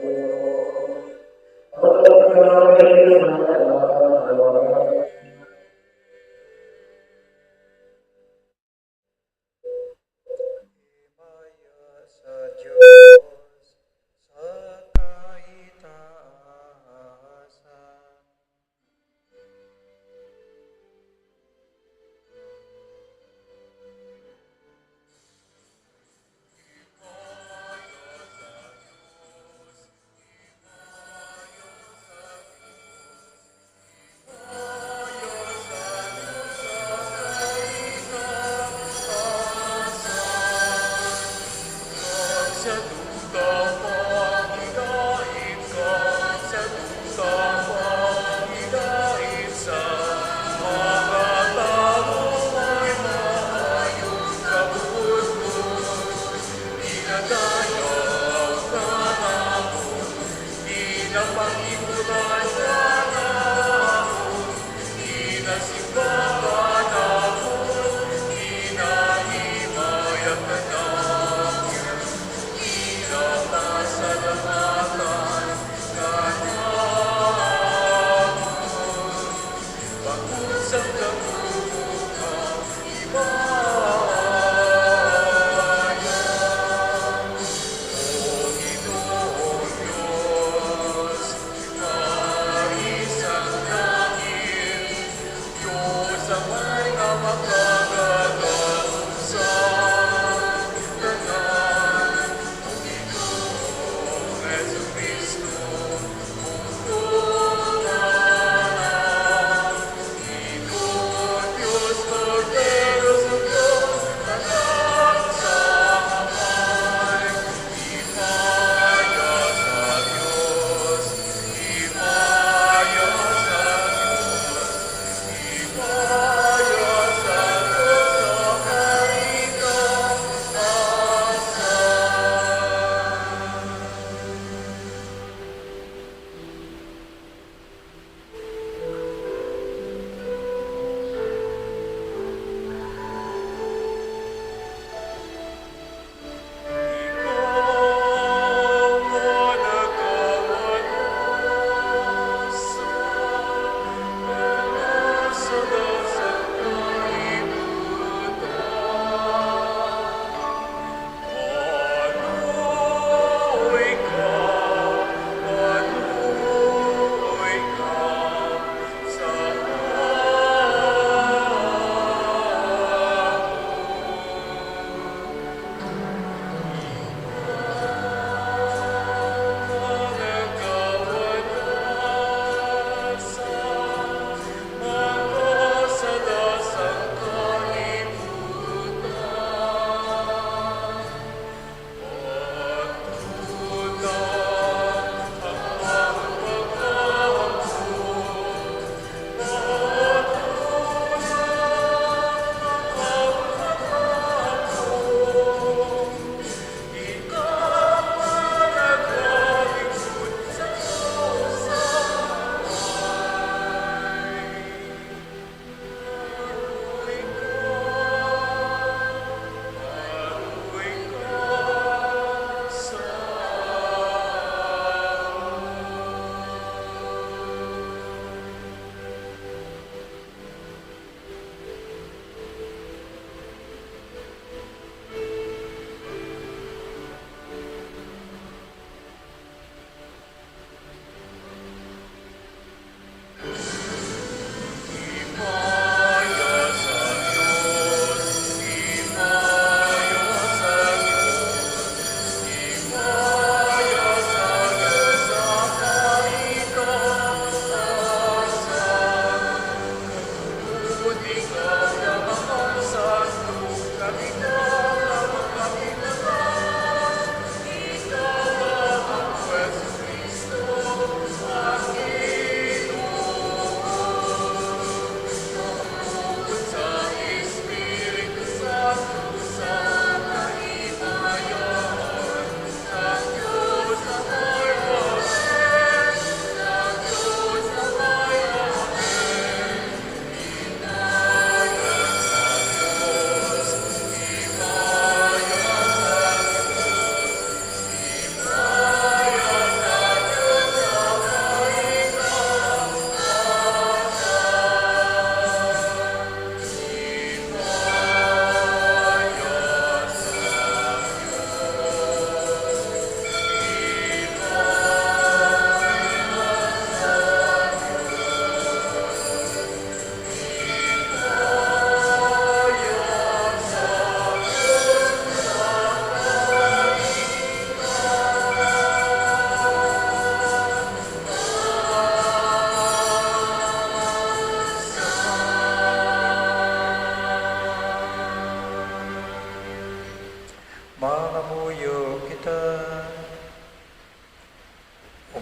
Himaya sa Dios sa kaitaasan.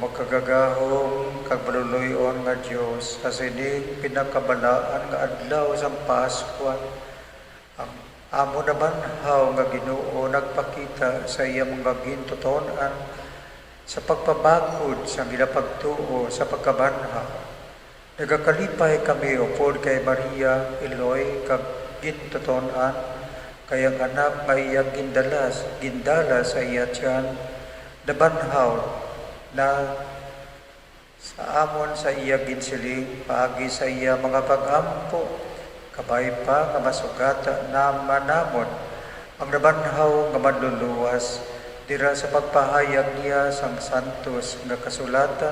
Makagagahom kag maluloy-on nga Dios, sa sining pinakabalaan nga adlaw sang Paskwa, ang amo nabanhaw nga Ginoo nagpakita sa iya mga gintuton-an sa pagpabakod sang ila pagtuo sa pagkabanhaw. Nagakalipay kami upod kay Maria, iloy kag gintuton-an, kay ang anak nga iya gindalas, gindala sa iya tiyan, nabanhaw na sa amon sa iya ginsiling paagi sa iya mga pag-ampo, kabay pa nga masugata naman namon ang nabanhaw nga Manluluwas dira sa pagpahayag niya sang santos nga kasulatan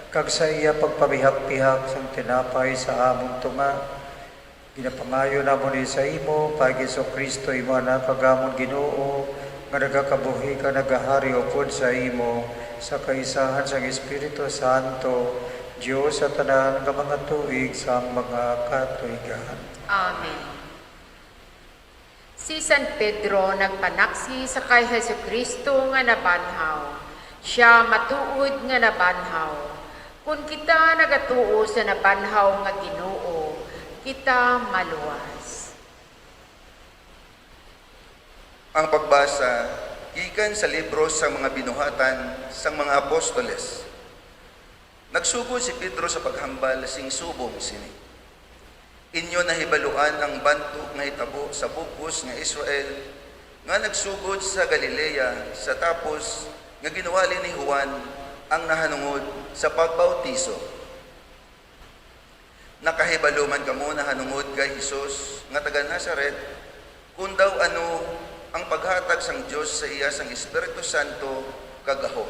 kag sa iya pagpabihak-bihak sang tinapay sa amon tunga. Ginapangayo namon ini sa imo, kay Jesu-Cristo, imo Anak, kag amon Ginoo, nga nagakabuhi kag nagahari upod sa imo, sa kaisahan sang Espiritu Santo, Dios sa tanan nga mga tuig sang mga katuigan. Amen. Si San Pedro nagpanaksi sa kay Jesu-Cristo nga nabanhaw. Sia matuod nga nabanhaw. Kon kita nagatuo sa nabanhaw nga Ginoo, kita maluwas. Ang pagbasa gikan sa libro sang mga Binuhatan sang mga Apostoles. Nagsugod si Pedro sa paghambal sing subong sini. Inyo nahibaluan ang banto nga hitabo sa bug-os nga Israel, nga nagsugod sa Galilea sa tapos nga ginwali ni Juan ang nahanungod sa pagbautiso. Nakahibalo man kamo nahanungod kay Jesus nga taga Nazaret, kon daw ano ang paghatag sang Dios sa iya sang Espiritu Santo kag gahom.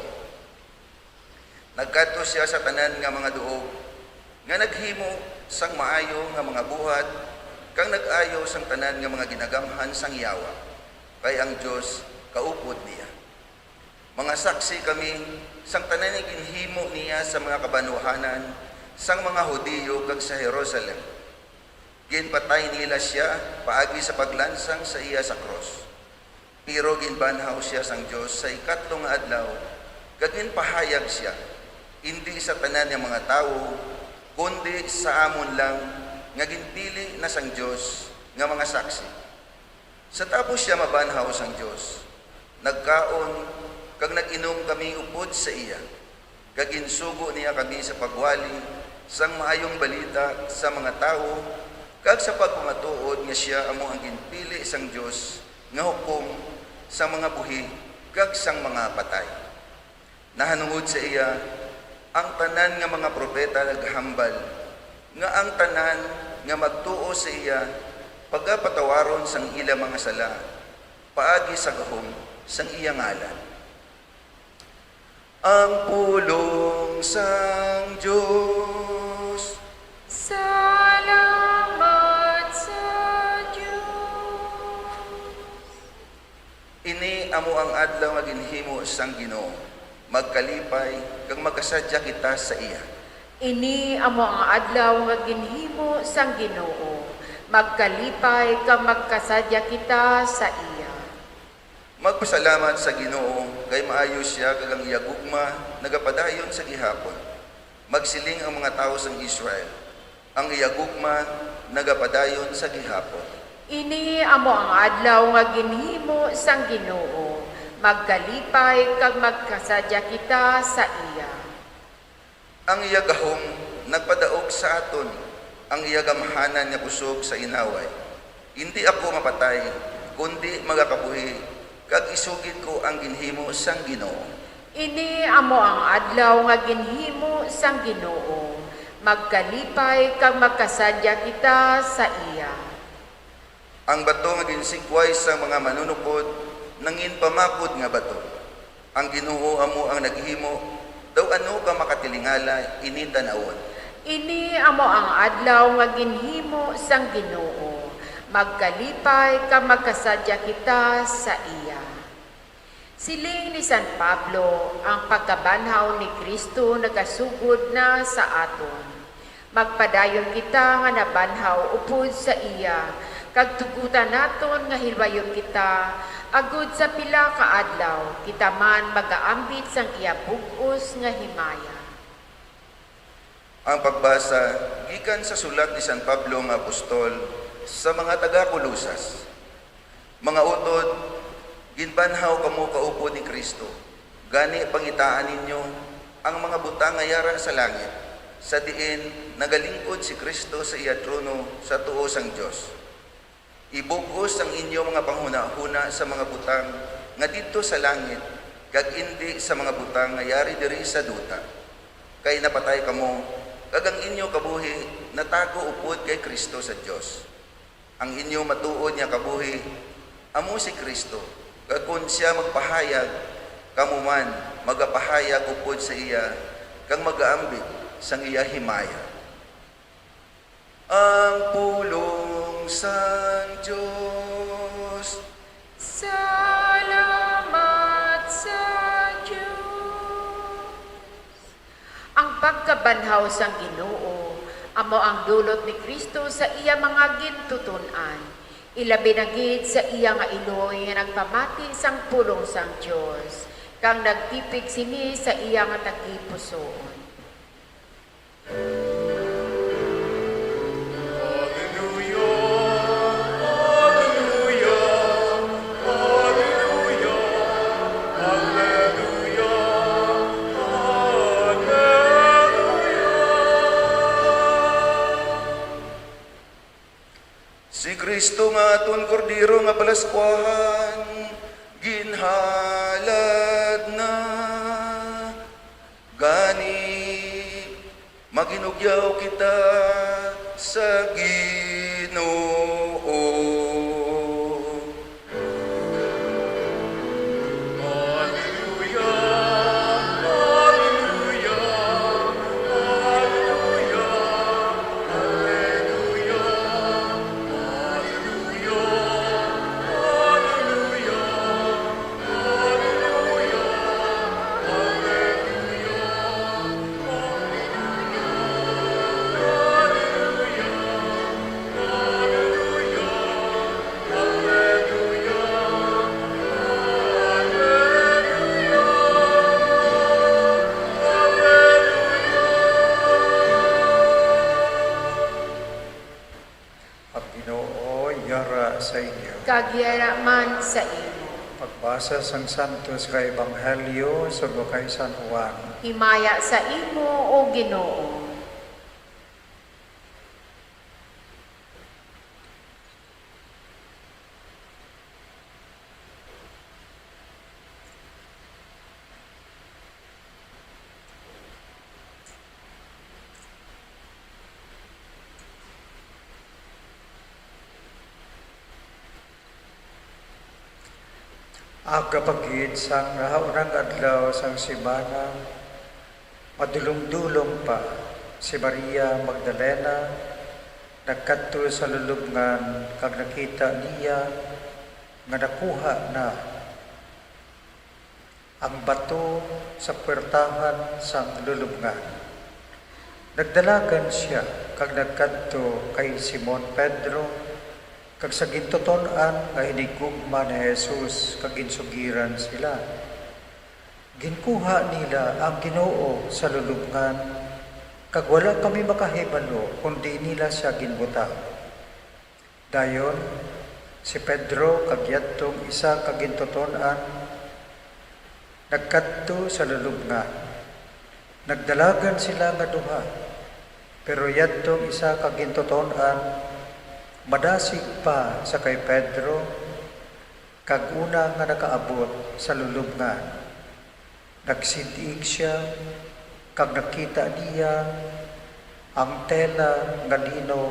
Nagkadto sia sa tanan nga mga duog, nga naghimo sang maayo nga mga buhat, kag nag-ayo sang tanan nga mga ginagamhan sang Yawa, kay ang Dios kaupod niya. Mga saksi kami sang tanan nga ginhimo niya sa mga kabanwahanan sang mga Hudiyo kag sa Jerusalem. Ginpatay nila sia paagi sa paglansang sa iya sa krus. Pero ginbanhaw sia sang Dios sa ikatlo nga adlaw, kag ginpahayag sia, indi sa tanan nga mga tawo, kundi sa amon lang nga ginpili na sang Dios nga mga saksi. Sa tapos sia mabanhaw sang Dios, nagkaon kag nag-inom kami upod sa iya, kag ginsugo niya kami sa pagwali sang Maayong Balita sa mga tawo, kag sa pagpamatuod nga sia amo ang ginpili sang Dios nga hukom sang mga buhi kag sang mga patay. Nahanungod sa iya, ang tanan nga mga propeta naghambal nga ang tanan nga magtuo sa iya pagapatawaron sang ila mga sala paagi sa gahom sang iya ngalan. Ang pulong sang Dios. Salamat sa Dios. Ini amo ang adlaw nga ginhimo sang Ginoo. Magkalipay kag magkasadya kita sa iya. Ini amo ang adlaw nga ginhimo sang Ginoo. Magkalipay kag magkasadya kita sa iya. Magpasalamat sa Ginoo, kay maayo sia kag ang iya gugma nagapadayon sa gihapon. Magsiling ang mga tawo sang Israel, ang iya gugma nagapadayon sa gihapon. Ini amo ang adlaw nga ginhimo sang Ginoo. Magkalipay kag magkasadya kita sa iya. Ang iya gahom nagpadaog sa aton, ang iya gamhanan nga kusog sa inaway. Indi ako mapatay, kundi magakabuhi, kag isugid ko ang ginhimo sang Ginoo. Ini amo ang adlaw nga ginhimo sang Ginoo. Magkalipay kag magkasadya kita sa iya. Ang bato nga ginsikway sang mga manunukod nangin pamakod nga bato. Ang Ginoo amo ang naghimo, daw ano ka makatilingala ini tan-awon. Ini amo ang adlaw nga ginhimo sang Ginoo. Magkalipay kag magkasadya kita sa iya. Siling ni San Pablo, ang pagkabanhaw ni Cristo nagasugod na sa aton. Magpadayon kita nga nabanhaw upod sa iya, Kag tugutan naton nga hilwayon kita, agod sa pila ka adlaw kita man magaambit sang iya bug-os nga himaya. Ang pagbasa gikan sa sulat ni San Pablo nga apostol sa mga taga-Colosas. Mga utod, ginbanhaw kamo kaupod ni Cristo, gani pangitaan ninyo ang mga butang nga yara sa langit, sa diin nagalingkod si Cristo sa iya trono sa tuo sang Dios. Ibug-os ang inyo mga panghunahuna sa mga butang nga didto sa langit, kag indi sa mga butang nga yari diri sa duta. Kay napatay kamo, kag ang inyo kabuhi natago upod kay Cristo sa Dios. Ang inyo matuod nga kabuhi amo si Cristo, kag kon sia magpahayag, kamo man magapahayag upod sa iya, kag magaambit sang iya himaya. Ang pulong sang Dios. Salamat sa Dios. Ang pagkabanhaw sang Ginoo amo ang dulot ni Cristo sa iya mga gintuton-an, ilabi na gid sa iya nga iloy nga nagpamati sang pulong sang Dios, kag nagtipig sini sa iya nga tagipusoon. Si Cristo nga aton Kordero nga Palaskuahan, ginhalad na. Gani, maginugyaw kita sa Ginoo. Ang Ginoo yara sa inyo. Kag yara man sa imo. Pagbasa sang Santos nga Ebanghelyo sugod kay San Juan. Himaya sa imo, O Ginoo. Aga pa gid sang nahaunang adlaw sang semana, madulongdulong pa, si Maria Magdalena nagkadto sa lulobngan kag nakita niya nga nakuha na ang bato sa puwertahan sang lulobngan. Nagdalagan sia kag nagkadto kay Simon Pedro kag sa gintuton-an nga hinigugma ni Jesus, kag ginsugiran sila. Ginkuha nila ang Ginoo sa lulobngan, kag wala kami makahibalo kon diin nila sia ginbutang. Dayon si Pedro kag yadtong isa ka gintuton-an nagkadto sa lulobngan. Nagdalagan sila nga duha, pero yadtong isa ka gintuton-an madasig pa sa kay Pedro, kag una nga nakaabot sa lulobngan, nagsid-ig sia, kag nakita niya ang tela nga lino,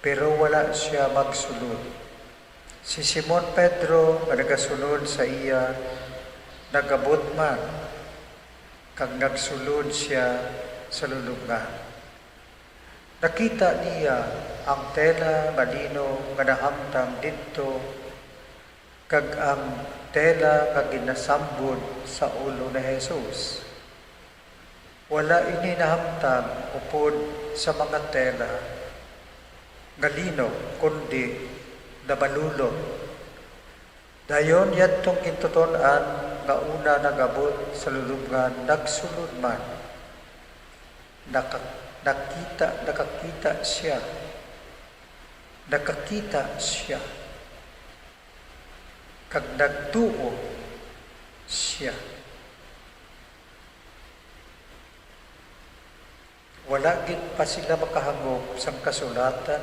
pero wala sia magsulod. Si Simon Pedro nga nagasunod sa iya nag-abot man, kag nagsulod sia sa lulobngan. Nakita niya ang tela nga lino nga nahamtang didto, kag ang tela nga ginasambod sa ulo ni Jesus. Wala ini nahamtang upod sa mga tela nga lino, kundi Nabalulong. Dayon yadtong gintuton-an nga una nag-abot sa lulubngan, nagsulod man. Naka-, nakita, nakakita siya. Nakakita siya. Kag nagtuo siya. Wala gid pa sila makahangop sang kasulatan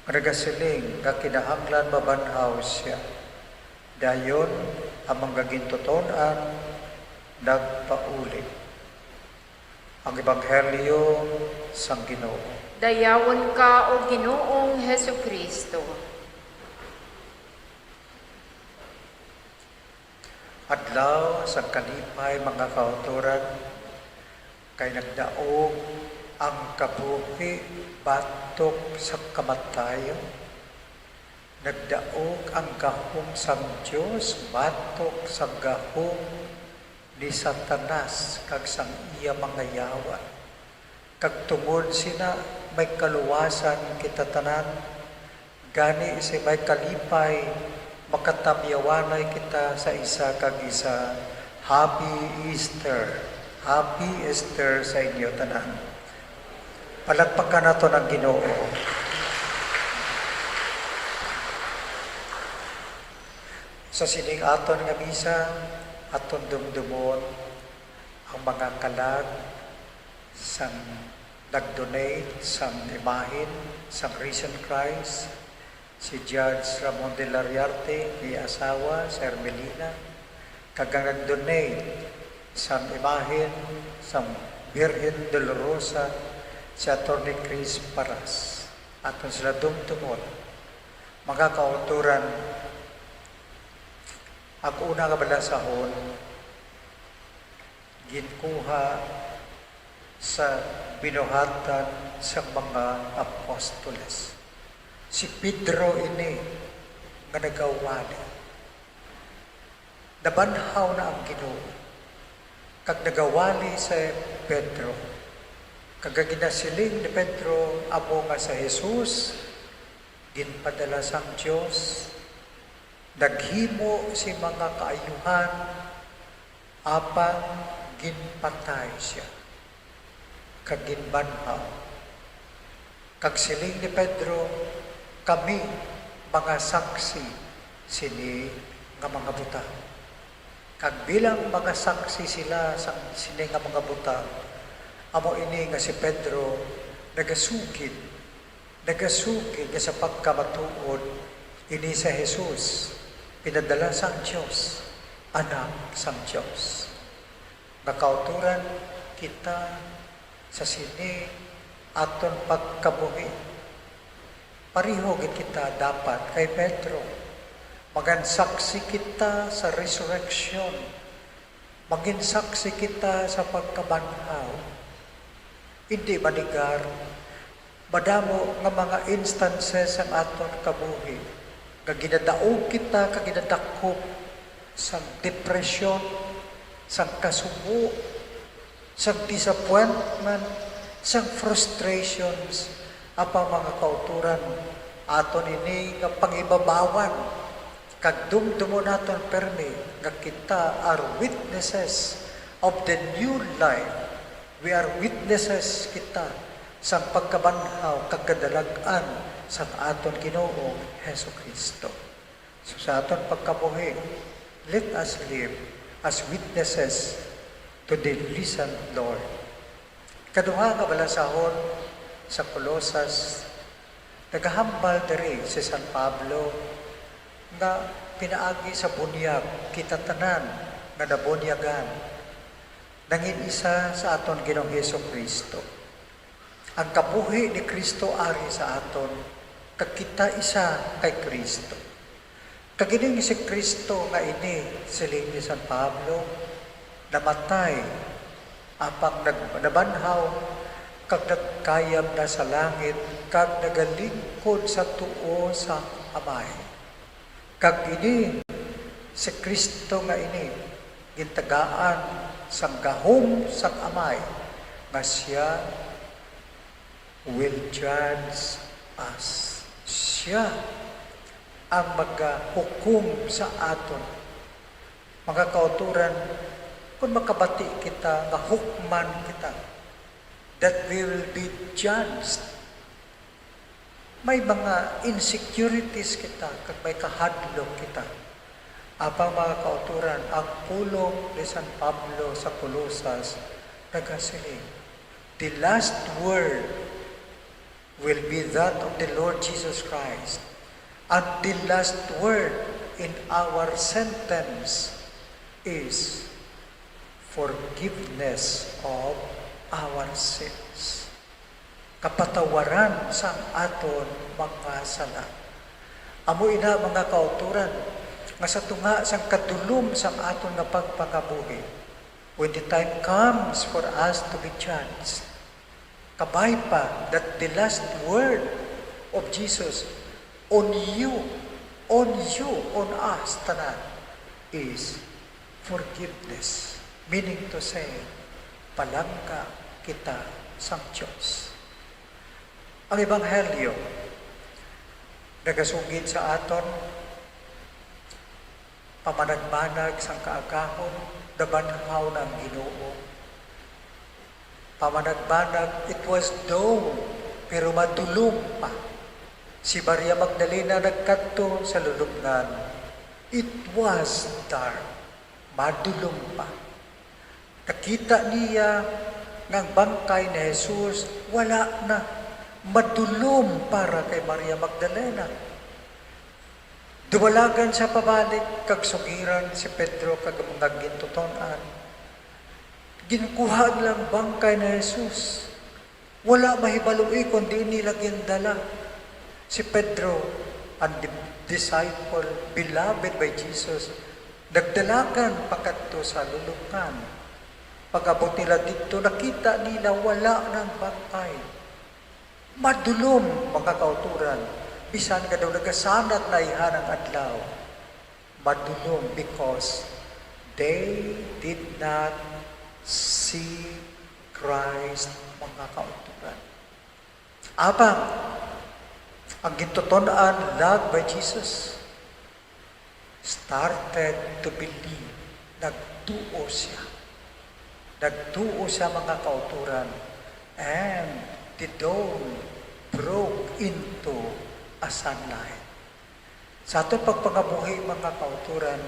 nga nagasiling nga kinahanglan mabanhaw sia. Dayon ang mga gintuton-an nagpauli. Ang Ebanghelyo sang Ginoo. Dayawon ka, O Ginoong Jesu-Cristo. Adlaw sang kalipay, mga kautoran, kay nagdaog ang kabuhi batok sa kamatayon, nagdaog ang gahom sang Dios batok sa gahom ni Satanas kag sang iya mga yawa, kag tungod sina may kaluwasan kita tanan. Gani, sa may kalipay, makatamyawanay kita sa isa kag isa. Happy Easter! Happy Easter sa inyo tanan. Palakpakan naton ang Ginoo. Sa sining aton nga misa, aton dumdumon ang mga kalag sang nag-donate sang imahen sang Risen Christ, si Judge Ramon de la Riarte, ni asawa, si Ermelina, kag ang nag-donate sang imahen sang Birhen Dolorosa, si Attorney Chris Paras. Aton sila dumdumon. Mga kautoran, ang una nga balasahon, ginkuha sa binuhatan sang mga apostoles. Si Pedro ini nga nagawali. Nabanhaw na ang Ginoo, kag nagawali si Pedro. Kag ang ginasiling ni Pedro amo nga si Jesus ginpadala sang Dios, naghimo sing mga kaayuhan, apang ginpatay sia, kag ginbanhaw. Kag siling ni Pedro, "Kami mga saksi sini nga mga butang." Kag bilang mga saksi sila sang sini nga mga butang, amo ini nga si Pedro nagasugid, nagasugid nga sa pagkamatuod ini si Jesus pinadala sang Dios, Anak sang Dios. Nga kautoran kita sa sini aton pagkabuhi. Pareho gid kita dapat kay Pedro. Maginsaksi kita sa resurrection. Maginsaksi kita sa pagkabanhaw. Hindi manegar, madamo nga mga instances ang aton kabuhi nga ginadaog kita kag ginadakop sang depresyon, sang kasubo, sang disappointment, sang frustrations. Apang, mga kautoran, aton ini nga pangibabawan kag dumdumon naton pirme nga kita are witnesses of the new life. We are witnesses kita sang pagkabanhaw kag kadalag-an sang aton Ginoong Jesu-Cristo. So, sa aton pagkabuhi, let us live as witnesses to the risen Lord. Kaduha nga balasahon, sa Colosas, nagahambal diri si San Pablo nga pinaagi sa bunyag kita tanan nga nabunyagan nangin isa sa aton Ginoong Jesu-Cristo. Ang kabuhi ni Cristo ari sa aton, kag kita isa kay Cristo. Kag ining si Cristo nga ini, siling ni San Pablo, namatay, apang nag-, nabanhaw, kag nagkayab na sa langit, kag nagalingkod sa tuo sang Amay. Kag ini si Cristo nga ini gintagaan sang gahom sang Amay, nga sia will judge us. Sia ang magahukom sa aton. Mga kauturan, kung makabati kita nga hukman kita, that we will be judged. May mga insecurities kita kag may kahadlok kita. Apang, mga kauturan, ang pulong ni San Pablo sa Colosas nagasiling, "The last word will be that of the Lord Jesus Christ, and the last word in our sentence is forgiveness of our sins." Kapatawaran sang aton mga sala. Amo ina, mga kauturan, nga sa tunga sang kadulom sang aton nga pagpangabuhi, when the time comes for us to be judged, kabay pa that the last word of Jesus on you, on you, on us tanan is forgiveness. Meaning to say, palangga kita sang Dios. Ang Ebanghelyo nagasugid sa aton, pamanagbanag sang kaagahon, nabanhaw na ang Ginoo. Pamanagbanag, it was dawn, pero madulom pa. Si Maria Magdalena nagkadto sa lulubngan. It was dark, madulom pa. Nakita niya nga ang bangkay ni Jesus wala na, madulom para kay Maria Magdalena. Duwalagan siya pabalik kag sugiran si Pedro kag ang mga gintuton-an. Ginkuha nila ang bangkay ni Jesus. Wala mahibaloi kon diin nila gindala. Si Pedro, ang di-, disciple, beloved by Jesus, nagdalagan pakadto sa lulubngan. Pag-abot nila didto, nakita nila wala nang bangkay. Madulom, mga kauturan, bisan nga daw nagasanag na ihan ang adlaw. Madulom because they did not see Christ, mga kauturan. Apang ang gintuton-an lag by Jesus started to believe. Nagtuo siya. Nagtuo siya, mga kauturan. And the dawn broke into a sunlight. Sa aton pagpangabuhi, mga kauturan,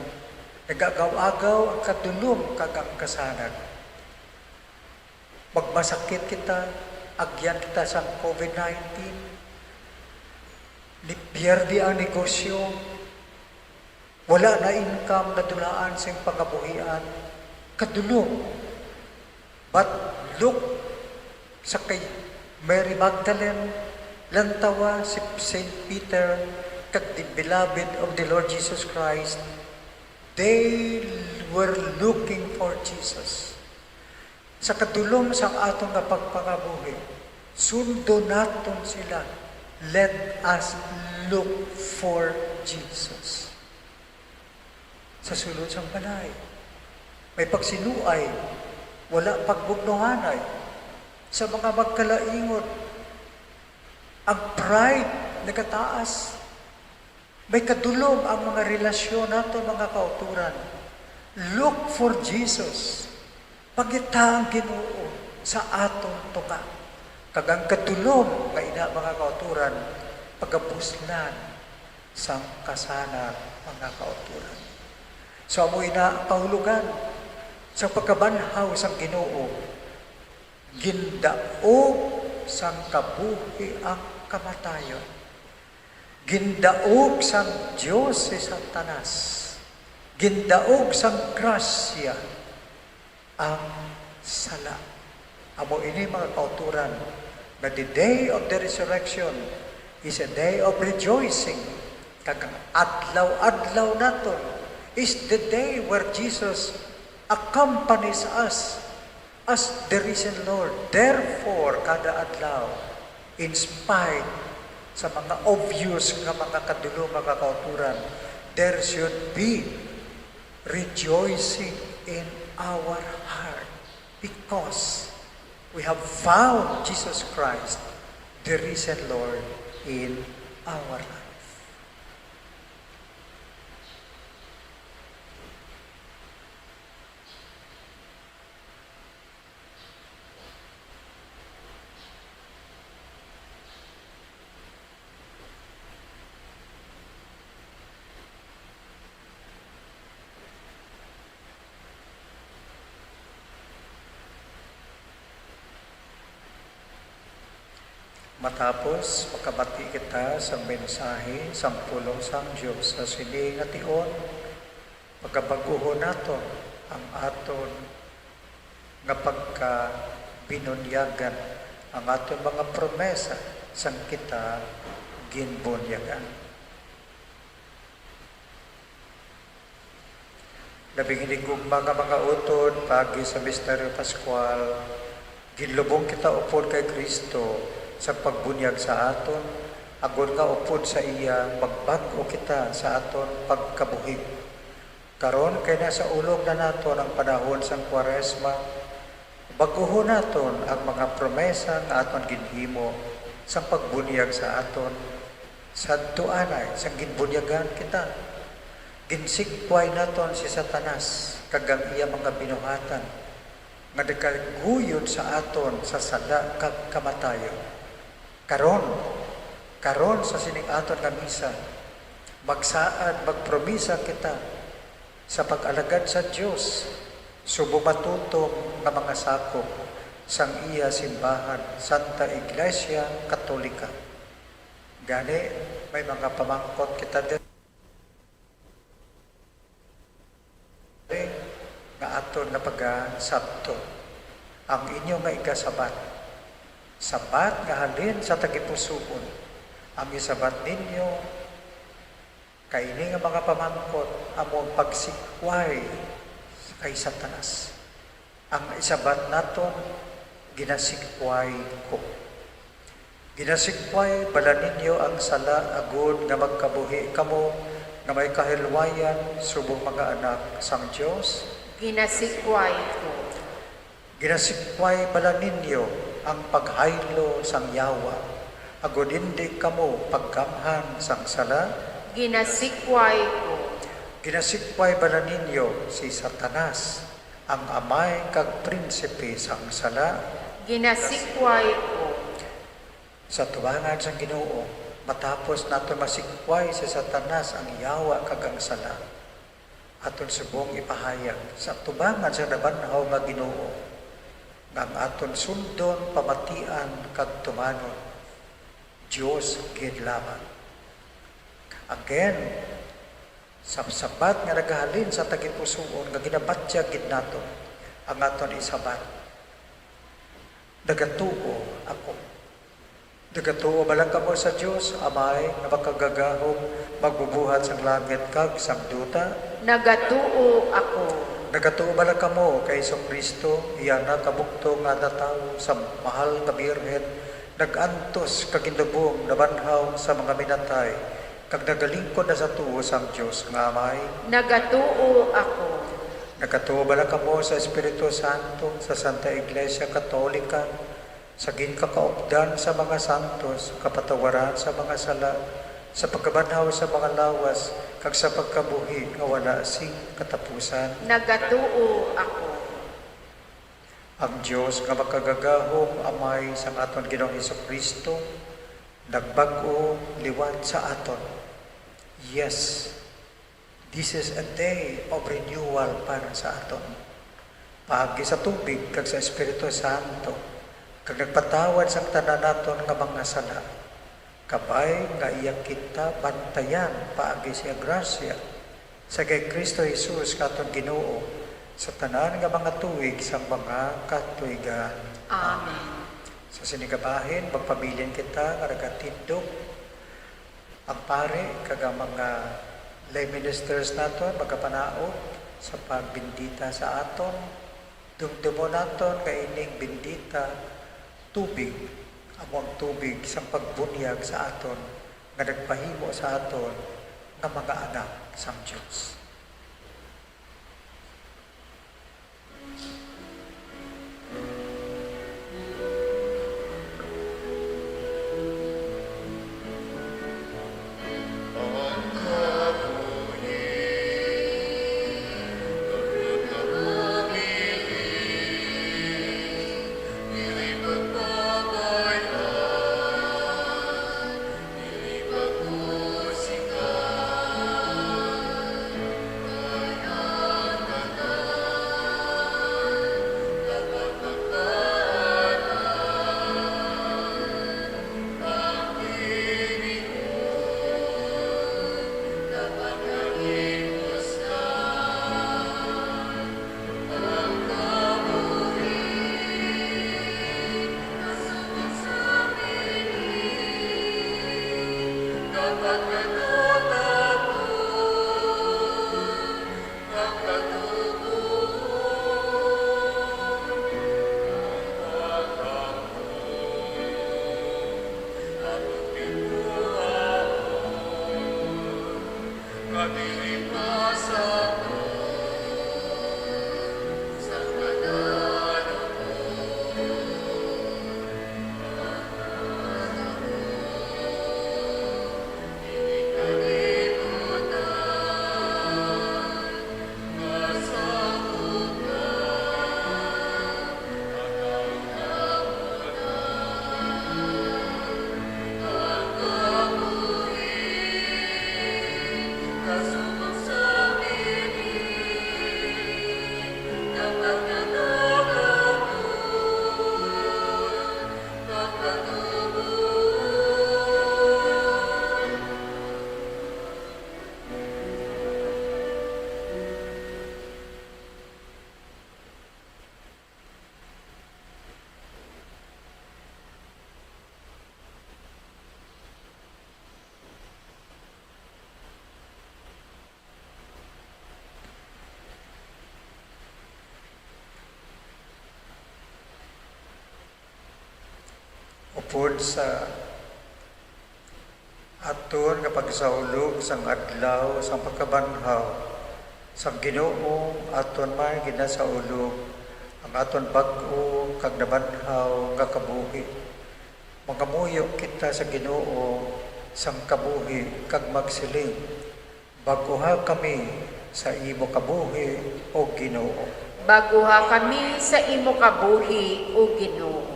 nag-agaw-agaw ang kadulom kag ang kasanag. Magmasakit kita, agyan kita sang COVID nineteen, nipierde ang negosyo, wala na income, nadulaan sing pangabuhian, kadulom. But look sa kay Mary Magdalene, lantawa si Saint Peter, kag the beloved of the Lord Jesus Christ, they were looking for Jesus. Sa kadulom sang aton nga pagpangabuhi, sundon naton sila. Let us look for Jesus. Sa sulod sang balay, may pagsinuay, wala pagbugnohanay. Sa mga magkalaingon, ang pride nagataas. May kadulom ang mga relasyon nato, mga kauturan. Look for Jesus. Pangita ang Ginoo sa aton tunga. Kag ang kadulom nga ina, mga kauturan, pagabuslan sang kasanag, mga kauturan. So, amo ina ang kahulogan sa pagkabanhaw sang Ginoo, gindaog sang kabuhi ang kamatayon. Gindaog sang Dios si Satanas. Gindaog sang grasya ang sala. Amo ini, mga kauturan, nga the day of the resurrection is a day of rejoicing. Kag ang adlaw-adlaw naton is the day where Jesus accompanies us as the risen Lord. Therefore, kada adlaw, in spite sa mga obvious nga mga kadulom, mga kauturan, there should be rejoicing in our heart because we have found Jesus Christ, the risen Lord, in our life. Matapos makabati kita sang mensahe sang pulong sang Dios sa sini nga tion, pagabag-uhon naton ang aton nga pagkabinunyagan, ang aton mga promesa sang kita ginbunyagan. Labing hinigugma nga mga utod, paagi sa Misteryo Pascual, ginlubong kita upod kay Cristo sa pagbunyag sa aton, agod nga upod sa iya magbag-o kita sa aton pagkabuhi. Karon kay nasa ulog na naton ang panahon sang Kwaresma, bag-uhon naton ang mga promesa nga aton ginhimo sang pagbunyag sa aton sadto anay sang ginbunyagan kita. Ginsikway naton si Satanas kag ang iya mga binuhatan nga nagaguyod sa aton sa sala kag kamatayon. Karon, karon sa sining aton nga misa, magsaad, magpromisa kita sa pag-alagad sa Dios, subong matutom nga mga sakop sang iya simbahan, Santa Iglesia Katolika. Gani, may mga pamangkot kita diri nga aton nga pagasabton. Ang inyo nga igasabat, sabat nga halin sa tagipusoon, ang isabat ninyo kay ini nga mga pamangkot amo ang pagsikway kay Satanas. Ang isabat naton, ginasikway ko. Ginasikway bala ninyo ang sala agod nga magkabuhi kamo nga may kahilwayan subong mga anak sang Dios? Ginasikway ko. Ginasikway bala ninyo ang paghaylo sang yawa, agod indi kamo paggamhan sang sala? Ginasikway ko. Ginasikway bala ninyo si Satanas, ang amay kag prinsipe sang sala? Ginasikway ko. Sa tubangan sang Ginoo, matapos naton masikway si Satanas, ang yawa kag ang sala, aton subong ipahayag sa tubangan sang nabanhaw nga Ginoo nga ang aton sundon, pamatian, kag tumanon Dios gid lamang. Again, sa sabat nga nagahalin sa tagipusoon nga ginabatyag gid naton ang aton isabat, nagatuo ako. Nagatuo bala kamo sa Dios, Amay nga Makagagahom, magbubuhat sang langit kag sang duta? Nagatuo ako. Nagatuo bala kamo kay Jesu-Cristo, iya nga kabugtong nga natawo sa mahal nga birhen, nag-antos kag ginlubong, nabanhaw sa mga minatay, kag nagalingkod na sa tuo sang Dios nga Amay? Nagatuo ako. Nagatuo bala kamo sa Espiritu Santo, sa Santa Iglesia Katolika, sa ginkakaupdan sa mga santos, kapatawaran sa mga sala, sa pagkabanhaw sa mga lawas, kag sa pagkabuhi nga wala sing katapusan? Nagatuo ako. Ang Dios nga Makagagahom, Amay sang aton Ginoong Jesu-Cristo, nagbag-o liwat sa aton. Yes, this is a day of renewal para sa aton. Paagi sa tubig kag sa Espiritu Santo, kag nagpatawad sang tanan naton nga mga sala, kabay nga iya kita bantayan paagi sa iya grasya, sa kay Cristo Jesus nga aton Ginoo, sa tanan nga mga tuig sang mga katuigan. Amen. Sa sini nga bahin, magpabilin kita nga nagatindog. Ang pari kag ang mga lay ministers naton magapanaog sa pagbindita sa aton. Dumdumon naton nga ining bindita tubig amo ang tubig sang pagbunyag sa aton, nga nagpahimo sa aton nga mga anak sang Dios. Upod sa aton nga pagsaulog sang adlaw sang pagkabanhaw sang Ginoo, aton may ginasaulog ang aton bag-o kag nabanhaw nga kabuhi. Mangamuyo kita sa Ginoo sang kabuhi kag magsiling, "Bag-oha kami sa imo kabuhi, O Ginoo." Bag-oha kami sa imo kabuhi, O Ginoo.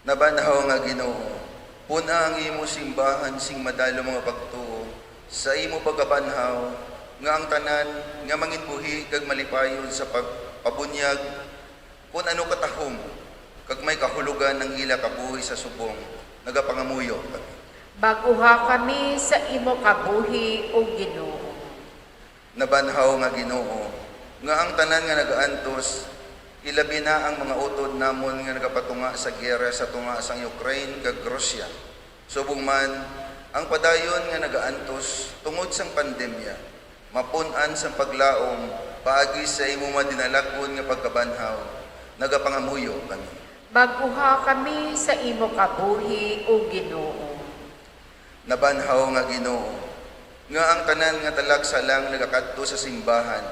Nabanhaw nga Ginoo, pun-a ang imo simbahan sing madalom nga pagtuo sa imo pagkabanhaw, nga ang tanan nga manginbuhi kag malipayon sa pagpabunyag, kun ano katahom kag may kahulogan ang ila kabuhi sa subong, nagapangamuyo kami. Bag-oha kami sa imo kabuhi, O Ginoo. Nabanhaw nga Ginoo, nga ang tanan nga nagaantos, ilabi na ang mga utod namon nga nagapatunga sa giyera sa tunga sang Ukraine kag Russia. Subong man, ang padayon nga nagaantos tungod sang pandemya, mapun-an sang paglaom paagi sa imo madinalagon nga pagkabanhaw, nagapangamuyo kami. Bag-oha kami sa imo kabuhi, O Ginoo. Nabanhaw nga Ginoo, nga ang tanan nga talagsa lang nagakadto sa simbahan,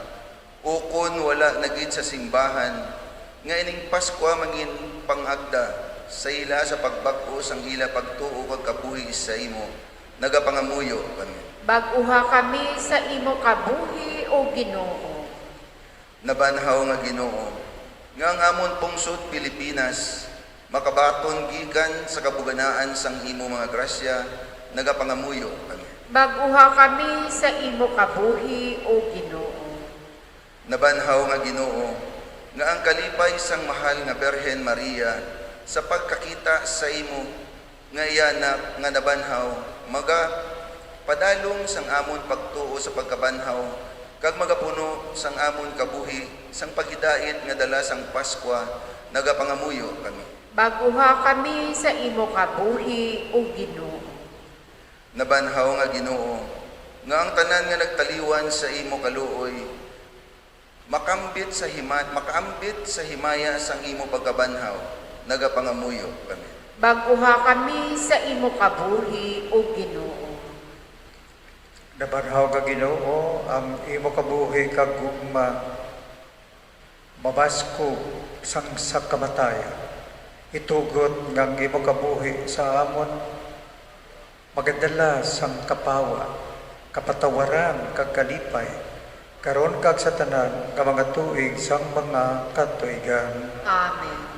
ukon wala na gid sa simbahan, nga ining Paskwa mangin pangagda sa ila sa pagbag-o sang ila pagtuo kag kabuhi sa imo, nagapangamuyo kami. Bag-oha kami sa imo kabuhi, O Ginoo. Nabanhaw nga Ginoo, nga ang amon pungsod Pilipinas makabaton gikan sa kabuganaan sang imo mga grasya, nagapangamuyo kami. Bag-oha kami sa imo kabuhi, O Ginoo. Nabanhaw nga Ginoo, nga ang kalipay sang mahal nga Birhen Maria sa pagkakita sa imo nga iya Anak nga nabanhaw, magapadalom sang amon pagtuo sa pagkabanhaw, kag magapuno sang amon kabuhi sang paghidait nga dala sang Paskwa, nagapangamuyo kami. Bag-oha kami sa imo kabuhi, O Ginoo. Nabanhaw nga Ginoo, nga ang tanan nga nagtaliwan sa imo kaluoy, makambit sa hima-, makaambit sa himaya sang imo pagkabanhaw, nagapangamuyo kami. Bag-oha kami sa imo kabuhi, O Ginoo. Nabanhaw nga Ginoo, ang imo kabuhi kag gugma mabaskog sang sa kamatayon. Itugot nga ang imo kabuhi sa amon magadala sang kapawa, kapatawaran, kag kalipay, karon kag sa tanan nga mga tuig sang mga katuigan. Amen.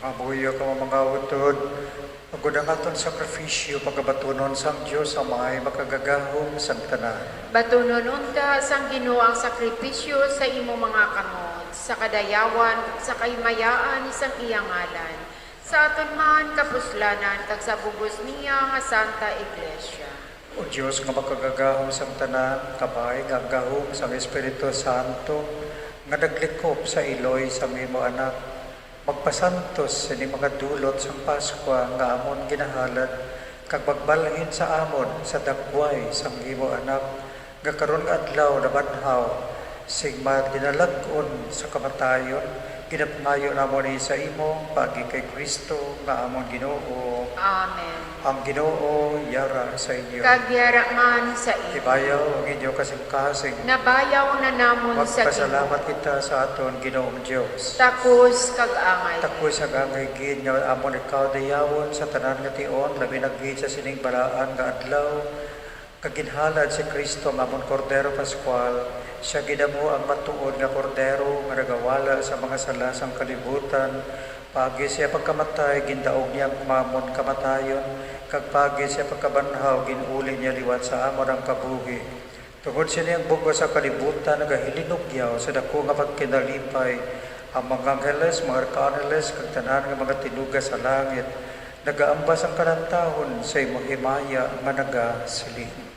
Mabuyo kamo, mga utod, agod ang aton sakrifisyo pagabatunon sang Dios Amay makagagahom sang tanan. Batunon unta sang Ginoo ang sakrifisyo sa imo mga kamot, sa kadayawan kag sa kahimayaan sang iya ngalan, sa aton man kapuslanan kag sa bug-os niya nga Santa Iglesia. O Dios nga makagagahom sang tanan, kabay nga gahom sang Espiritu Santo nga naglikop sa iloy sang imo Anak, magpasantos sini mga dulot sang Pascua nga amon ginahalad, kag magbalhin sa amon sa dagway sang imo Anak, nga karon nga adlaw nabanhaw, sing madinalag-on sa kamatayon, ginapangayo namon ini sa imo, paagi kay Cristo nga amon Ginoo. Amen. Ang Ginoo yara sa inyo. Kag yara man sa imo. Ibayaw ang inyo kasingkasing. Nabayaw na namon sa Ginoo. Magpasalamat kita sa aton Ginoong Dios. Takos kag angay. Takos kag angay gid nga amon ikaw dayawon sa tanan nga tion, labi na gid sa sining balaan nga adlaw, kag ginhalad si Cristo nga amon Kordero Pascual. Sia gid amo ang matuod nga Kordero nga nagawala sa mga sala sang kalibutan. Paagi sa iya pagkamatay, gindaog niya ang amon kamatayon, kag paagi sa iya pagkabanhaw, gin-uli niya liwat sa amon ang kabuhi. Tungod sini ang bug-os sa kalibutan nagahilinugyaw sa daku nga pagkinalipay. Ang mga angheles, mga arkangeles, kag tanan nga mga tinuga sa langit nagaambas ang kalantahon sa imo himaya nga nagasiling.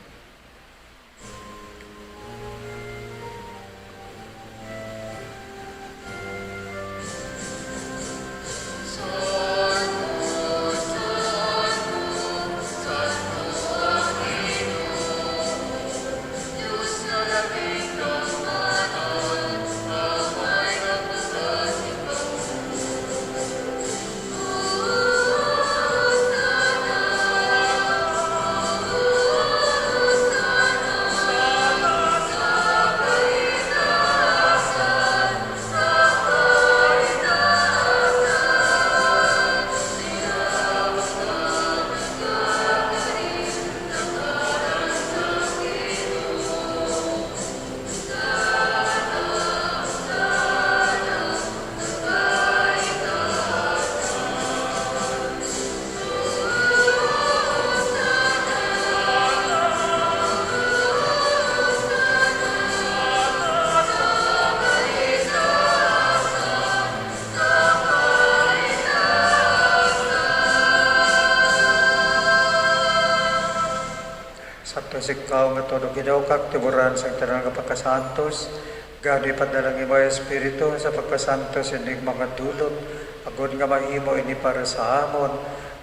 Santos ikaw nga tuod, O Ginoo, kag tiburan sang tanan nga pagkasantos. Gani, padala ang imo Espiritu sa pagkasantos sining mga dulot, agod nga mahimo ini para sa amon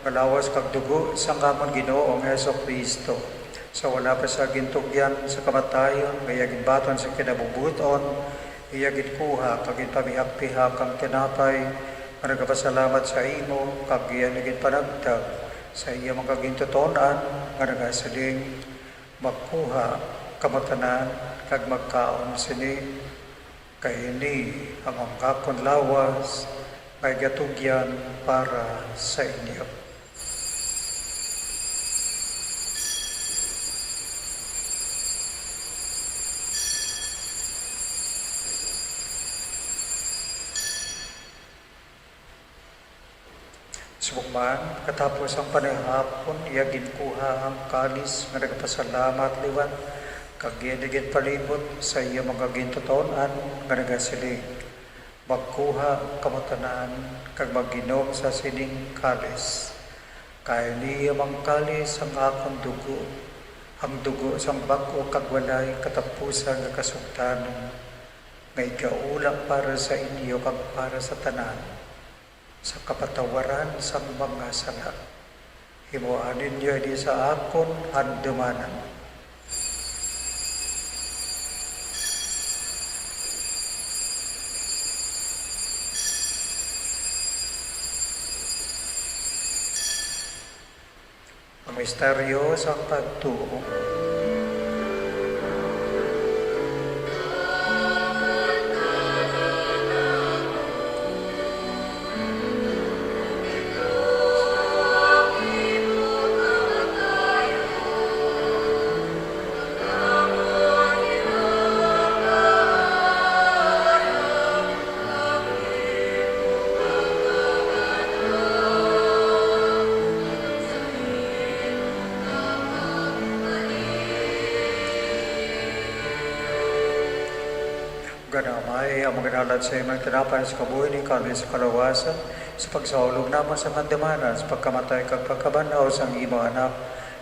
nga lawas kag dugo sang amon Ginoong Jesu-Cristo. Sa wala pa sia gintugyan sa kamatayon, nga iya ginbaton sa kinabubuton, iya ginkuha kag ginpamihak-pihak ang tinapay, nga nagapasalamat sa imo, kag iya ginpanagtag sa iya mga gintuton-an, nga nagasiling: Magkuha kamo tanan kag magkaon sini, kay ini ang akon lawas nga igatugyan para sa inyo. Subong man, katapos ang panihapon, iya ginkuha ang kalis nga nagapasalamat liwat, kag iya ginpalibot sa iya mga gintuton-an nga nagasiling: Magkuha kamo tanan kag mag-inom sa sining kalis, kay ini ang kalis sang akon dugo, ang dugo sang bag-o kag walay katapusan nga kasugtanon, nga igaula para sa inyo kag para sa tanan, sa kapatawaran sang mga sala. Himoa ninyo ini sa akon handumanan. Ang misteryo sang pagtuo. Gani, Amay, ang mga nalat sa imong tinapay sa kabuhi ni Carlos sa kalawasan, sa pagsaulog namon sa kandamanan, sa pagkamatay kag pagkabanhaw sang imo Anak,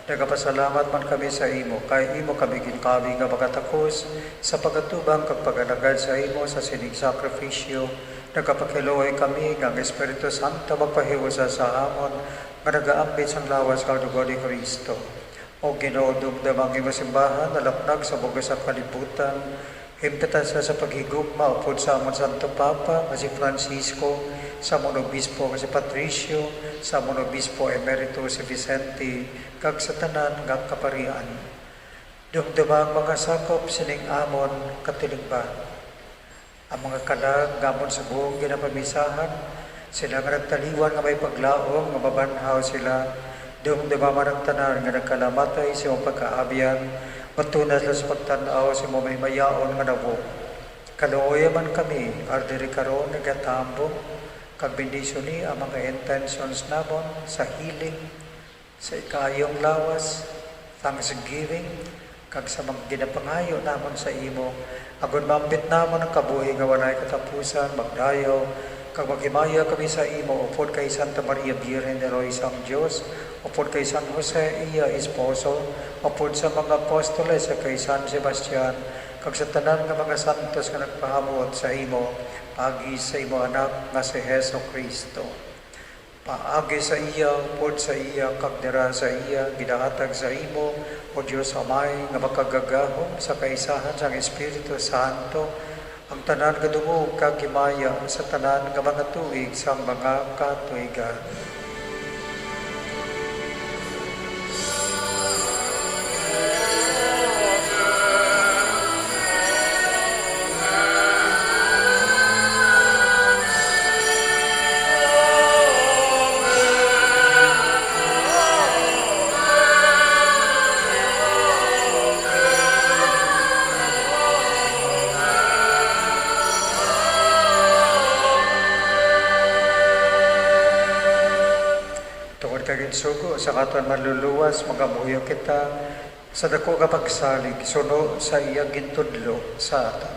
nagapasalamat man kami sa imo, kay imo kami ginkabi nga magatakos sa pagatubang kag pag-alagad sa imo sa sining sakrifisyo. Nagapakiluoy kami nga ang Espiritu Santo magpahiusa sa amon nga nagaambit sang lawas kag dugo ni Cristo. O Ginoo, dumduma ang imo simbahan nalapnag sa bug-os nga kalibutan. Himpita sia sa paghigugma upod sa amon Santo Papa nga si Francisco, sa amon Obispo nga si Patricio, sa amon Obispo Emerito si Vicente, kag sa tanan nga kaparian. Dumduma ang mga sakop sining amon katilingban. Ang mga kalag nga amon subong ginapamisahan, sila nga nagtaliwan nga may paglaom nga mabanhaw sila, dumduma man ang tanan nga nagkalamatay sa imong pagkaabyan, matuna sila sa pagtan-aw sa imong mahimayaon nga nawong. Kaluoya man kami, ari diri karon nagatambong, kag bendisyoni ang mga intentions namon sa healing, sa ikaayong lawas, thanksgiving, kag sa mga ginapangayo namon sa imo, agod maambit namon ang kabuhi nga walay katapusan, magdayaw, kag maghimaya kami sa imo upod kay Santa Maria Birhen de Loy sang Dios, upod kay San Jose iya esposo, upod sa mga apostoles, sa kay San Sebastian, kag sa tanan nga mga santos nga nagpahamot sa imo, paagi sa imo Anak nga si Jesu-Cristo. Paagi sa iya, upod sa iya, kag dira sa iya, ginahatag sa imo, O Dios Amay, nga makagagahom sa kaisahan sang Espiritu Santo, ang tanan nga dungog kag himaya sa tanan nga mga tuig sang mga katuigan. Tungod kay ginsugo sa aton Manluluwas, magamuyo kita sa daku nga pagsalig suno sa iya gintudlo sa aton.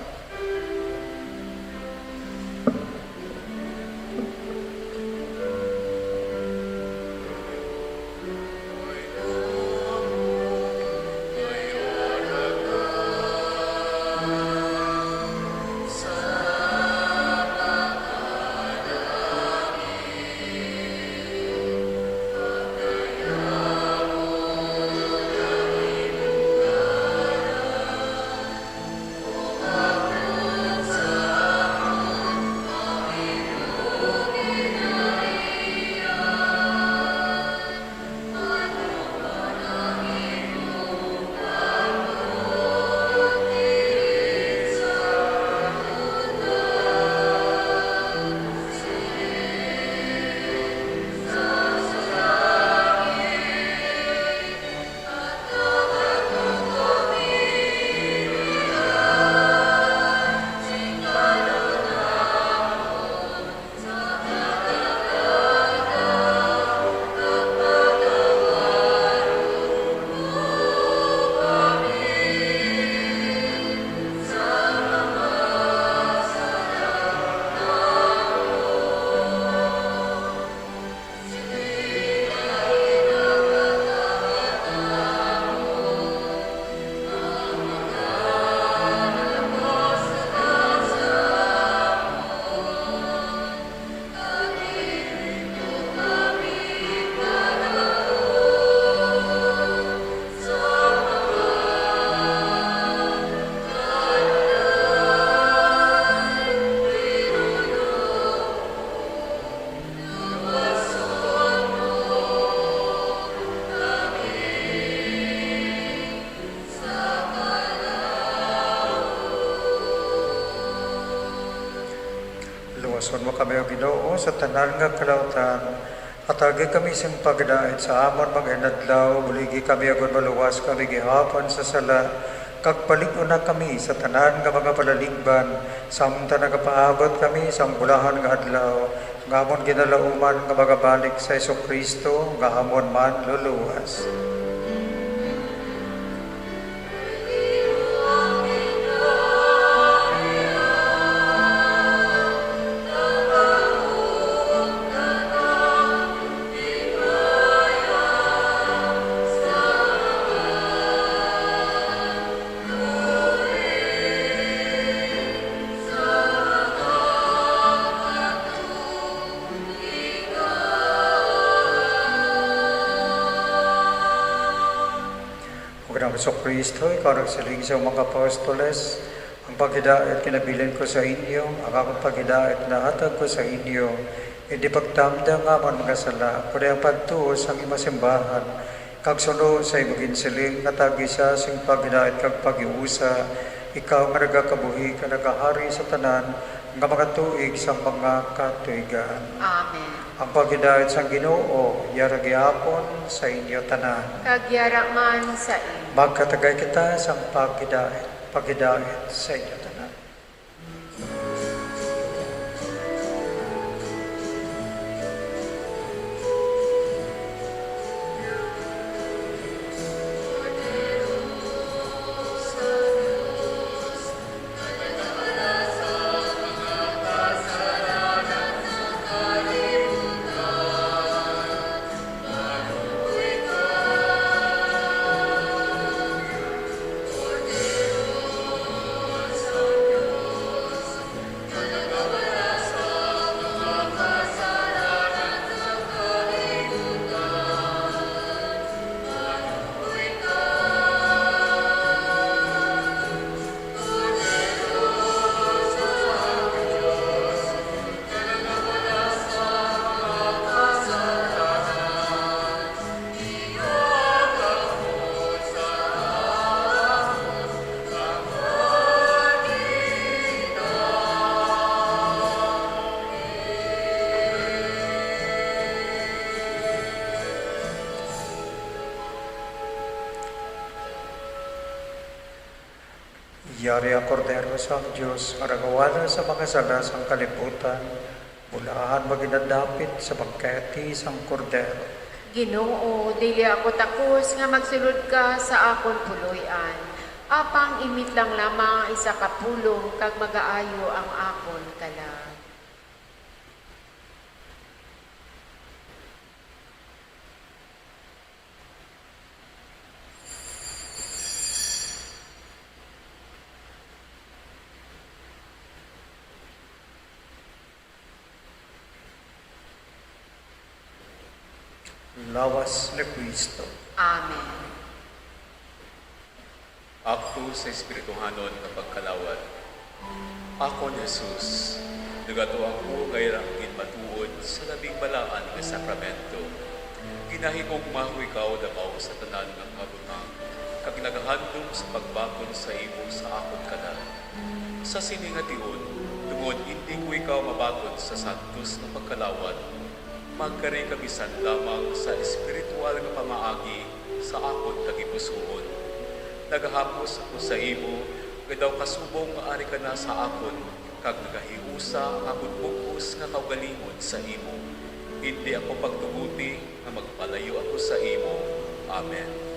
Luwason mo kami, O Ginoo, sa tanan nga kalautan. Hatagi kami sing pagdait sa amon mga inadlaw, buligi kami agod maluwas kami gihapon sa sala, kag palig-on na kami sa tanan nga mga palaligban, samtang nagapaabot kami sang bulahan nga adlaw, nga amon ginalauman nga magabalik sa Jesu-Cristo nga amon Manluluwas. Ginoong Jesu-Cristo, ikaw nagsiling sa mga apostoles, "Ang paghidait kinabilin ko sa inyo, ang akon paghidait nahatag ko sa inyo. Hindi pagtamdang nga amon mga sala, kundi ang pagtuo sang imo simbahan, kag suno sa imo ginsiling nga tag-isa sing paghidait kag paghiusa, ikaw nga nagakabuhi kag nagahari sa tanan nga mga tuig sang mga katuigan." Amen. Ang paghidait sang Ginoo yara gihapon sa inyo tanan. Kag yara man sa imo. Magkatagay kita sang paghidait, paghidait sa inyo tanan. Yari ang Kordero sang Dios nga nagawala sa mga sala sang kalibutan. Bulahan magin ang dapit sa bangkete sang Kordero. Ginoo, dili ako takos nga magsulod ka sa akon puloy-an. Apang imit lang lamang ang isa ka pulong kag magaayo ang akon kalag. Lawas ni Cristo. Amen. Akto sa espirituhanon nga pagkalawat. Akon Jesus, nagato ako nga ira ginmatuod sa labing balaan nga sakramento. Ginahigugma ko ikaw labaw sa tanan nga mga butang, kag nagahandom sa pagbakod sa imo sa akon kalag. Sa sini nga tion, tungod indi ko ikaw mabaton sa santos nga pagkalawat, magkari ka bisan lamang sa espiritual nga pamaagi sa akon tagipusoon. Nagahapos ako sa imo nga daw kasubong nga ari ka na sa akon, kag nagahiusa ang akon bug-os nga kaugalingon sa imo. Indi ako pagtuguti nga magpalayo ako sa imo. Amen.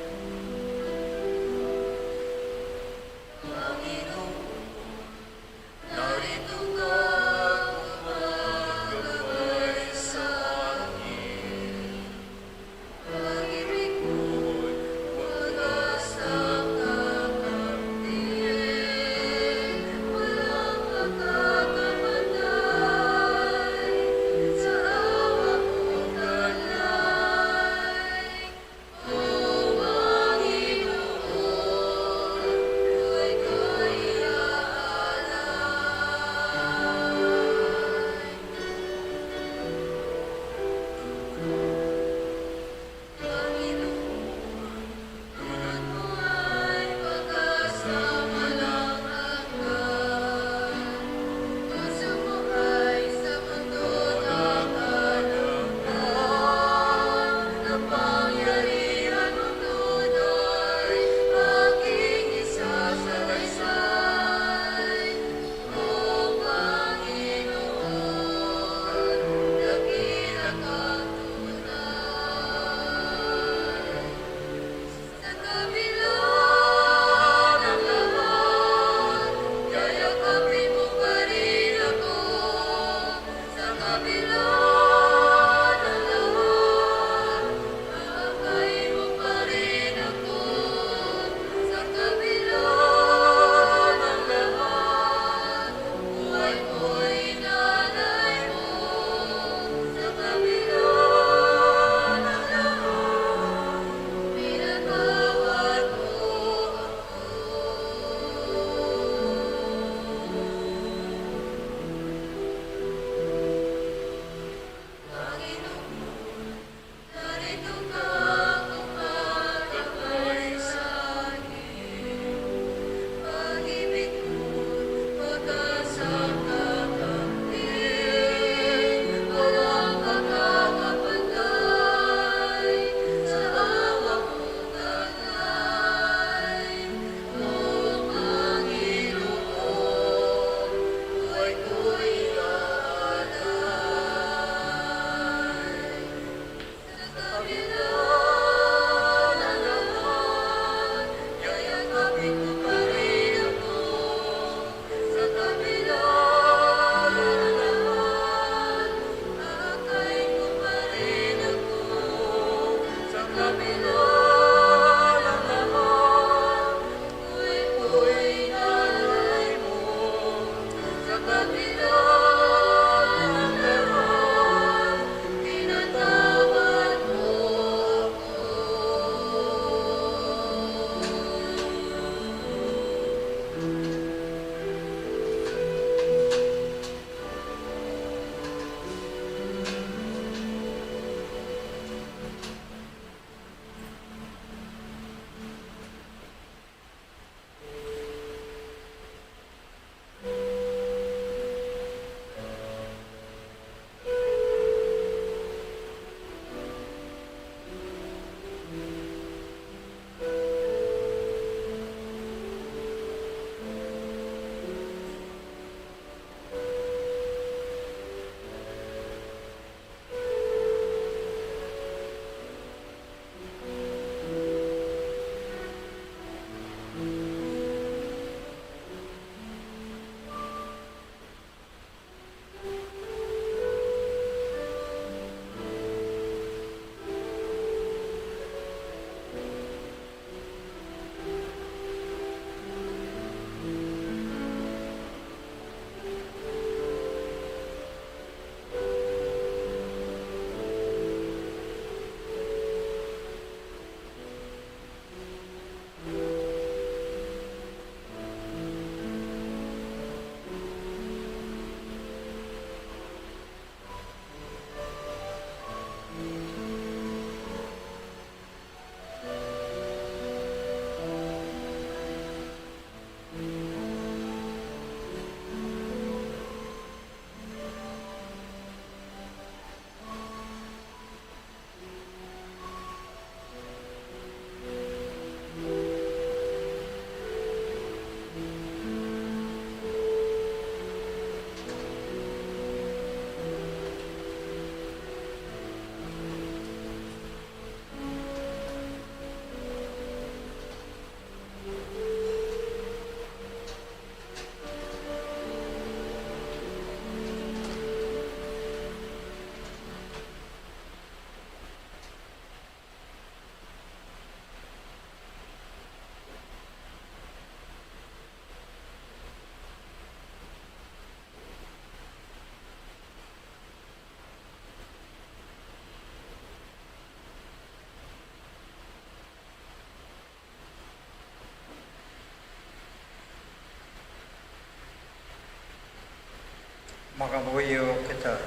Mangamuyo kita.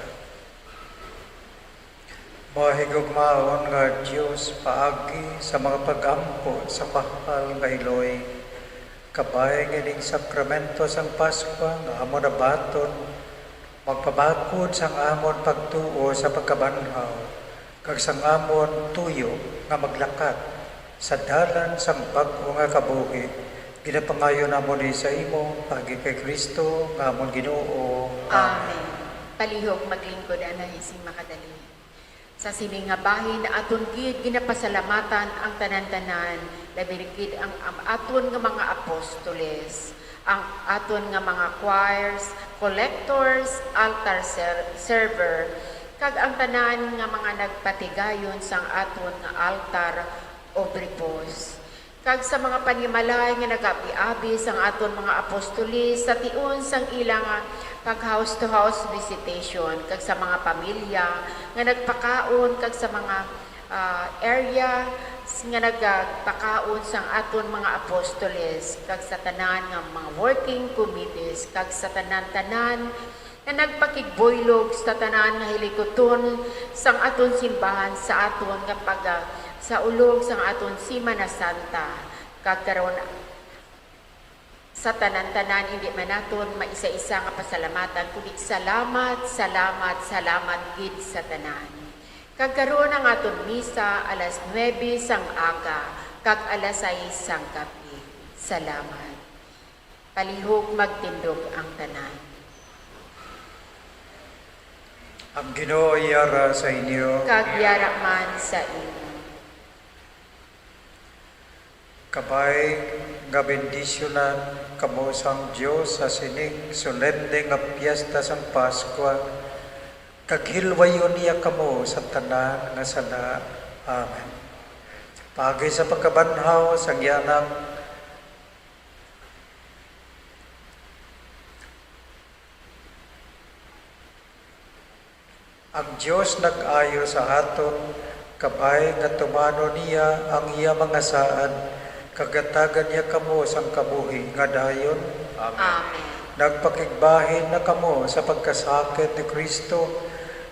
Mahigugmaon nga Dios, paagi sa mga pag-ampo sa mahal nga Iloy, kabay nga ining sakramento sang Paskwa nga amon nabaton, magpabakod sang amon pagtuo sa pagkabanhaw, kag sang amon tuyo nga maglakat sa dalan sang bag-o nga kabuhi, ginapangayo namon ini sa imo, paagi kay Cristo nga amon Ginoo. Amen. Palihog maglingkod anay sing makadali. Sa sini nga bahin, aton gid ginapasalamatan ang tanan-tanan, labi na gid ang, ang aton nga mga apostoles, ang aton nga mga choirs, collectors, altar ser-, server, kag ang tanan nga mga nagpatigayon sang aton nga altar o bripos, kag sa mga panimalay nga nag-abi-abi sang aton mga apostoles sa tion sang ila nga pag-house-to-house visitation, kag sa mga pamilya nga nagpakaon, kag sa mga, ah, area nga nagpakaon sang aton mga apostoles, kag sa tanan nga mga working committees, kag sa tanan-tanan nga nagpakigbuylog sa tanan nga hilikuton sang aton simbahan sa aton nga pag-, ah, sa ulog sang aton Semana Santa, kag karon sa tanan-tanan, indi man naton maisa-isa nga pasalamatan, kundi salamat, salamat, salamat gid sa tanan. Kag karon ang aton misa alas nuebe sang aga kag alas sais sang gab-i. Salamat. Palihog magtindog ang tanan. Ang Ginoo yara sa inyo. Kag yara man sa imo. Kabay nga bendisyonan kamo sang Dios sa sining solemne nga piyesta sang Paskwa, kag hilwayon niya kamo sa tanan nga sala. Amen. Paagi sa pagkabanhaw sang iya Anak, ang Dios nag-ayo sa aton, kabay nga tumanon niya ang iya mga saad, kag hatagan niya kamo sang kabuhi nga dayon. Amen. Amen. Nagpakigbahin na kamo sa pagkasakit ni Cristo,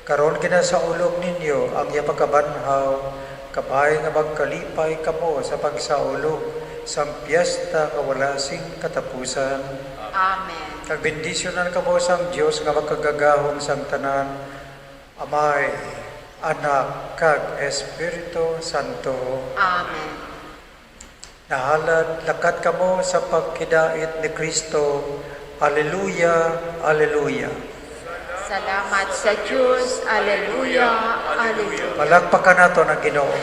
karon ginasaulog ninyo ang iya pagkabanhaw, kabay nga magkalipay kamo sa pagsaulog sang piyesta nga wala sing katapusan. Amen. Kag bendisyonan kamo sang Dios nga makagagahom sang tanan, Amay, Anak, kag Espiritu Santo. Amen. Nahalad, lakat kamo sa pagkidait ni Cristo. Aleluya, aleluya. Salamat sa Dios. Aleluya, aleluya. Palakpakan naton ang Ginoo.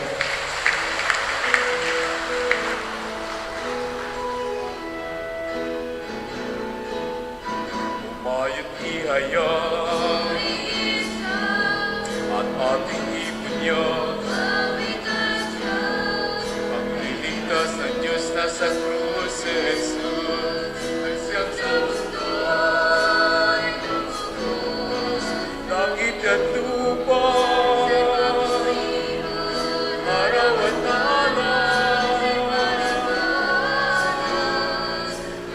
Umayot ihaya at ating ibunyag. Ang liligtas na Dios nasa krus si Jesus. Ang siyang sa mundo ay nagsuko. Langit at lupa, araw at alay.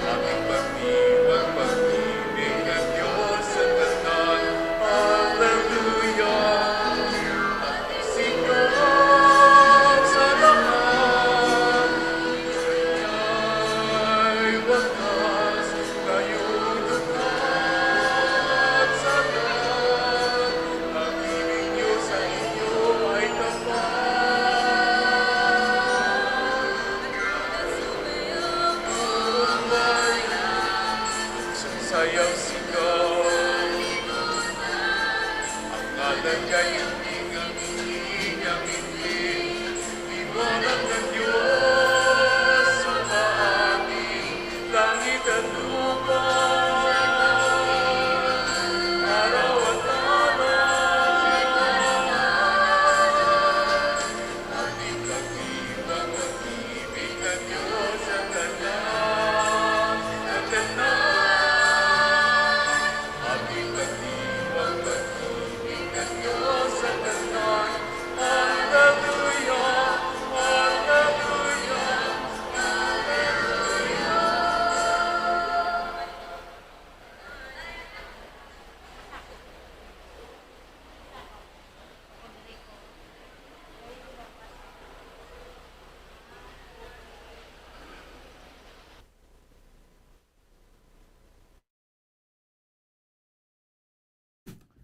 Aking pag-ibig, pag-ibig ng Diyos sa tanan. Hallelujah. At sikat sa lahat.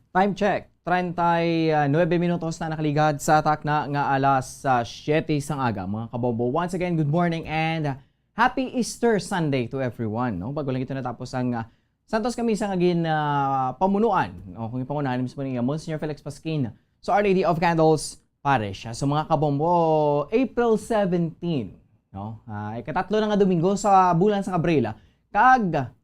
Time check, treinta y nueve minutos na nakaligad sa takna nga alas, ah, siete sang aga. Mga kabombo, once again, good morning and happy Easter Sunday to everyone, no? Bago lang ito natapos ang, ah, Santos nga Misa nga gin, ah, pamunuan, o kung ipangunahan mismo ni Monsignor Felix Pasquin sa Our Lady of Candles Parish. Ah, so, mga kabombo, April seventeen, no? Ah, ikatatlo na nga Domingo sa bulan sang Abril, ah, kag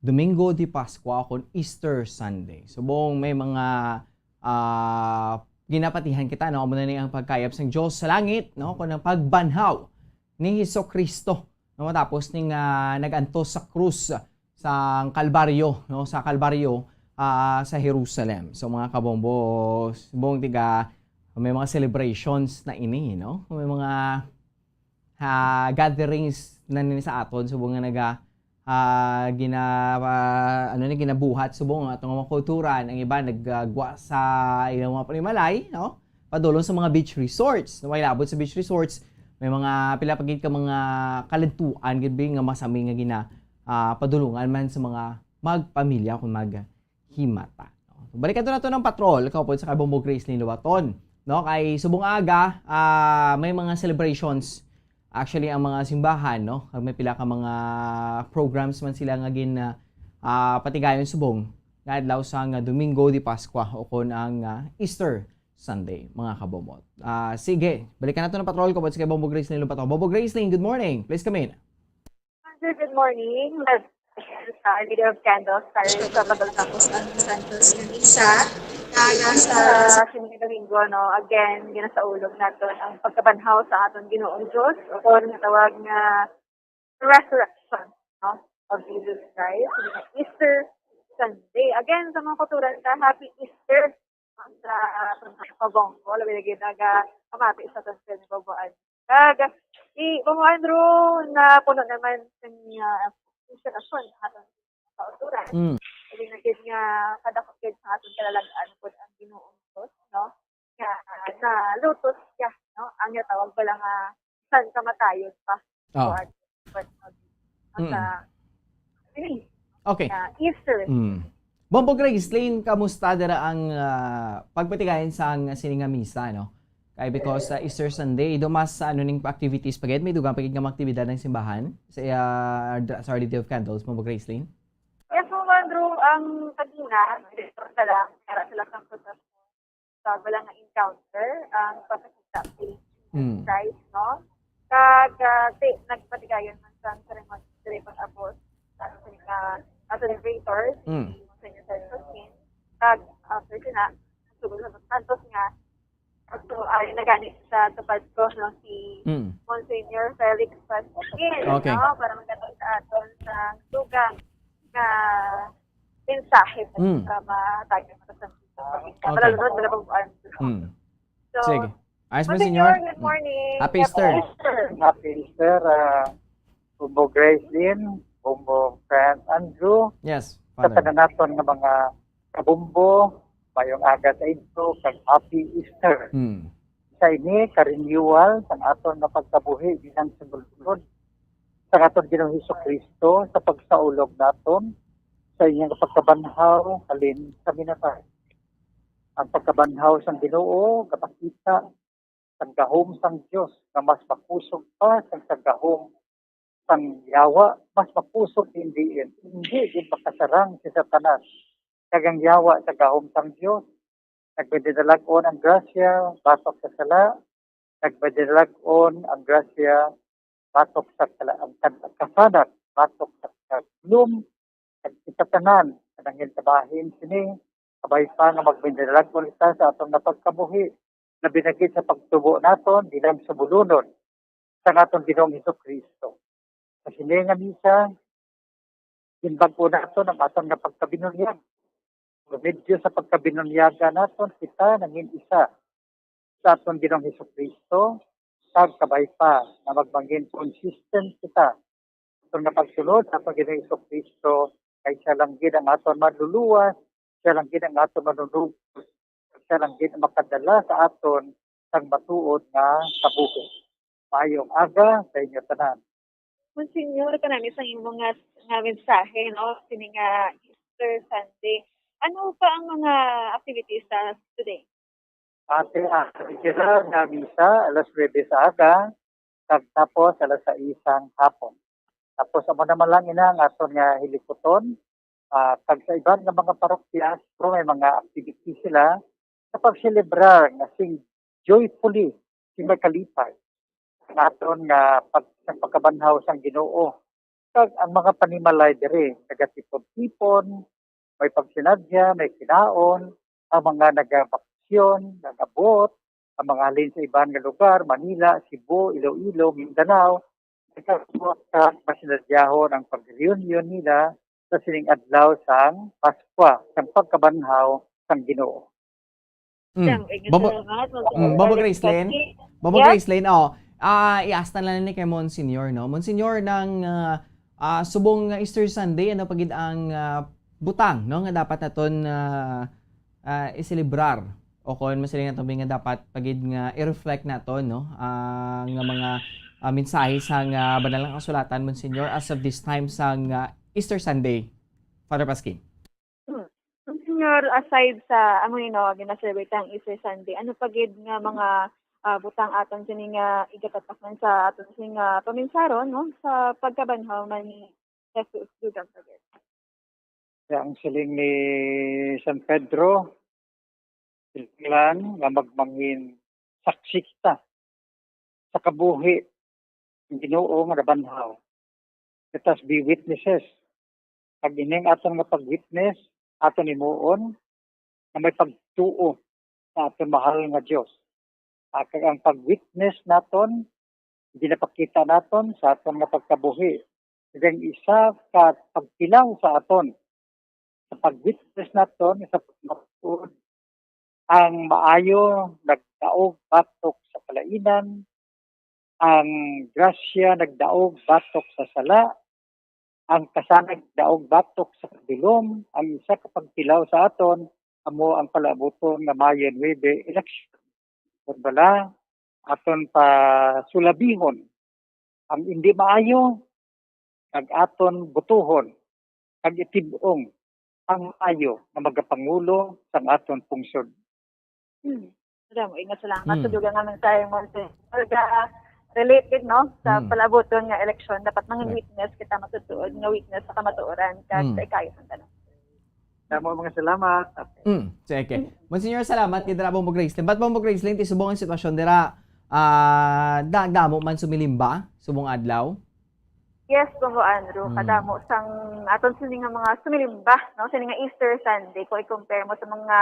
Domingo de Pascua o kon Easter Sunday. Subong may mga, ah, ginapatihan kita, no? Amo na ni ang pagkayap sang Dios sa langit, no? Kon ang pagbanhaw ni Jesu-Cristo, no? Matapos ning, ah, nag-antos sa krus sa Kalbaryo, no? Sa Kalbaryo, ah, sa Jerusalem. So, mga kabombo, subong tiga, may mga celebrations na ini, no? May mga, ah, gatherings na ni sa aton, subong nga naga-, ah, gina-, ah, ano ni, ginabuhat subong ang atong mga kultura. Ang iba nagagwa sa ilang mga panimalay, no? Padulong sa mga beach resorts. May labot sa beach resorts, may mga pila pa gid ka mga kaladtuan gid bi nga masami nga gina-, ah, padulungan man sa mga magpamilya kung maghimata. Balikan to nato ng patrol, kaupod sa kay Bombo Gracelyn Lubaton. No, kay subong aga, ah, may mga celebrations. Actually, ang mga simbahan, no, kag may pila ka mga programs man sila nga gin, ah, ah, patigayon subong nga adlaw sang Domingo de Pascua o kon ang, ah, Easter Sunday, mga kabombo. Ah, sige, balikan nato ng patrol, kaupod sa kay Bombo Gracelyn Lubaton. Bombo Gracelyn, good morning. Please come in. Sir, good morning. Let's sa Lady of Candles, tayo sa pagkatapos ang Santos nga Misa. Kaya sa, sa Sining Domingo, no, again, ginasaulog naton ang pagkabanhaw sa aton Ginoong Diyos, o kon natawag nga resurrection, no, of Jesus Christ, nga Easter Sunday. Again, sa mga kulturan ta, Happy Easter sa aton mga kabombo, labi lagi naga pamati sa aton sa Boboan. Kag, si Bobo Andrew, na puno naman sa inspirasyon ang aton kauturan. Mm. Labi na gid nga kadako gid sa aton kalalag-an pud ang Ginoong Diyos, no? Nga nalutos siya, no? Ang tawag bala nga san kamatayon pa. Oh. Kuwan, kuwan, kuwan, Mm. sa, sini, Okay. nga Easter. Mm. Bombo Gracelyn, kamusta dira ang, ah, pagpatigayon sang sini nga misa, no? Kay because, ah, Easter Sunday, do mas, ano, ning activities pa gid, may dugang pa gid nga mga aktibidad ng simbahan sa, ah, dra-, sa Our Lady of Candles, Bombo Gracelyn? Yes, Ma'am Andrew, ang kanina, direktor sa lang, kaya sila sa sa wala nga encounter ang pagkakita si Mm. Christ, no? Kag, ah, ti-, nagpatigayon man sa ceremony, ceremony tapos sa mga, ah, celebrators, Mm. si Monsignor Sergio Kin, kag after sina, sugod sa Santos nga, so, ay, nagani sa tupad ko, no, si Mm. Monsignor Felix Pasquin, Okay. no, para magkataon sa aton sa dugang nga mensahe Mm. sa mga taga sa Okay. Malalunod na lang ang Mm. So, Sige. Ayos, Monsignor, Monsignor. Good morning. Happy Easter. Happy Easter. Happy Easter, ah, Bumbo Gracelyn, Bumbo Franz Andrew, Yes, sa Father. tanan naton nga mga kabumbo, mayong aga sa inyo, kag Happy Easter. Mm. Sa ini, ka-renewal sang aton nga pagkabuhi bilang sumulod sa aton Ginoong Hesukristo, sa pagsaulog naton sa iyang pagkabanhaw halin sa minatay. Ang pagkabanhaw sang Ginoo gapakita sang gahom sang Dios nga mas makusog pa sang, sang gahom sang yawa, mas makusog, hindi, hindi gid makasarang si Satanas kag ang yawa sa gahom sang Dios. Nagmadinalag-on ang grasya batok sa sala, nagmadinalag-on ang grasya batok sa kala-, ang kan-, kasanag batok sa kaglum, kag kita tanan nga nanginkabahin sini, kabay pa nga magmadinalag-on kita sa aton nga pagkabuhi, labi na gid sa pagtubo naton bilang sumulunon sa aton Ginoong Hesukristo. Sa sini nga misa, ginbag-o naton ang aton nga pagkabinunyag. Por medio sa pagkabinunyaga naton, kita nangin isa sa aton Ginoong Hesukristo, kag kabay pa nga magmangin consistent kita sa aton nga pagsunod sa aton Ginoong Hesukristo, kay siya lang gid ang aton manluluwas, siya lang gid ang aton manunubos, siya lang gid ang makadala sa aton sang matuod nga kabuhi. Maayong aga sa inyo tanan. Monsignor, kanami sa imo nga, nga mensahe, no? Sini nga Easter Sunday. Ano pa ang mga activities sa today? Ate, ah, regular nga misa, alas nuebe sa aga, kag tapos alas sais sang hapon. Tapos amo naman lang ina ang aton nga hilikuton, ah, kag sa iban nga mga parokya, pero may mga activities sila sa pagselebrar nga sing joyfully, sing may kalipay, ang aton nga pag-, sa pagkabanhaw sang Ginoo. Kag ang mga panimalay diri, nagatipon-tipon, may pagsinadya, may kinaon, ang mga nagabakasyon, nagabot, ang mga halin sa iban nga lugar, Manila, Cebu, Iloilo, Mindanao, nagkasuwat kag masinadyahon ang pag-reunion nila sa sining adlaw sang Paskwa, sang pagkabanhaw sang Ginoo. Mm. Damo, eh, nga Bobo, salamat, mm, Bobo Magdalena Gracelyn. Bobo Yes. Gracelyn, oh, ah, iasta lang ni kay Monsignor, no? Monsignor, nang, ah, ah, subong nga Easter Sunday, ano pa gid ang, ah, butang, no, nga dapat naton, ah, ah, iselebrar? O kon masiling naton nga dapat pa gid nga i-reflect naton, no, ah, nga mga, ah, mensahe sang, ah, Banal nga Kasulatan, Monsignor, as of this time sang, ah, Easter Sunday, Father Pasquin? Hmm. Monsignor, aside sa amo ni, no, gina-celebrate ang Easter Sunday, ano pa gid nga mga, ah, butang aton sini nga igatatakman sa aton sini nga paminsaron, no, sa pagkabanhaw man ni Jesus? Dugang pa gid. Kaya ang siling ni San Pedro, siling lang nga magmangin saksi kita sa kabuhi ng Ginoo nga nabanhaw. Let us be witnesses. Kag ining aton nga pag-witness, aton himuon nga may pagtuo sa aton mahal nga Dios. Ah, kag ang pag-witness naton, ginapakita naton sa aton nga pagkabuhi. Kag ang isa ka pagtilaw sa aton, sa pag-witness naton, sa pagmatuod, ang maayo nagdaog batok sa kalainan, ang grasya nagdaog batok sa sala, ang kasanag nagdaog batok sa kadulom. Ang isa ka pagtilaw sa aton amo ang palaabuton nga Mayo nuebe election. Kon bala, aton pasulabihon ang indi maayo, kag aton butuhon kag itib-ong ang maayo nga magapangulo sang aton pungsod. Hmm. Madamo, ingat, salamat. Hmm. Sa dugang nga mensahe mo, sir. Talaga, related, no, sa Hmm. palaabuton nga eleksyon, dapat mangin Correct. witness kita, matutuod nga witness sa kamatuoran kag Hmm. sa ikayo sang tanan. Damo mga salamat. Mm, sige. Monsignor, salamat kay dira, Bombo Gracelyn. But Bombo Gracelyn, ti subong ang sitwasyon dira, ah, da-, damo man sumilimba subong adlaw? Yes, Bombo Andrew. Mm. Kadamo sang aton sini nga mga sumilimba, no? Sini nga Easter Sunday, kung i-compare mo sa mga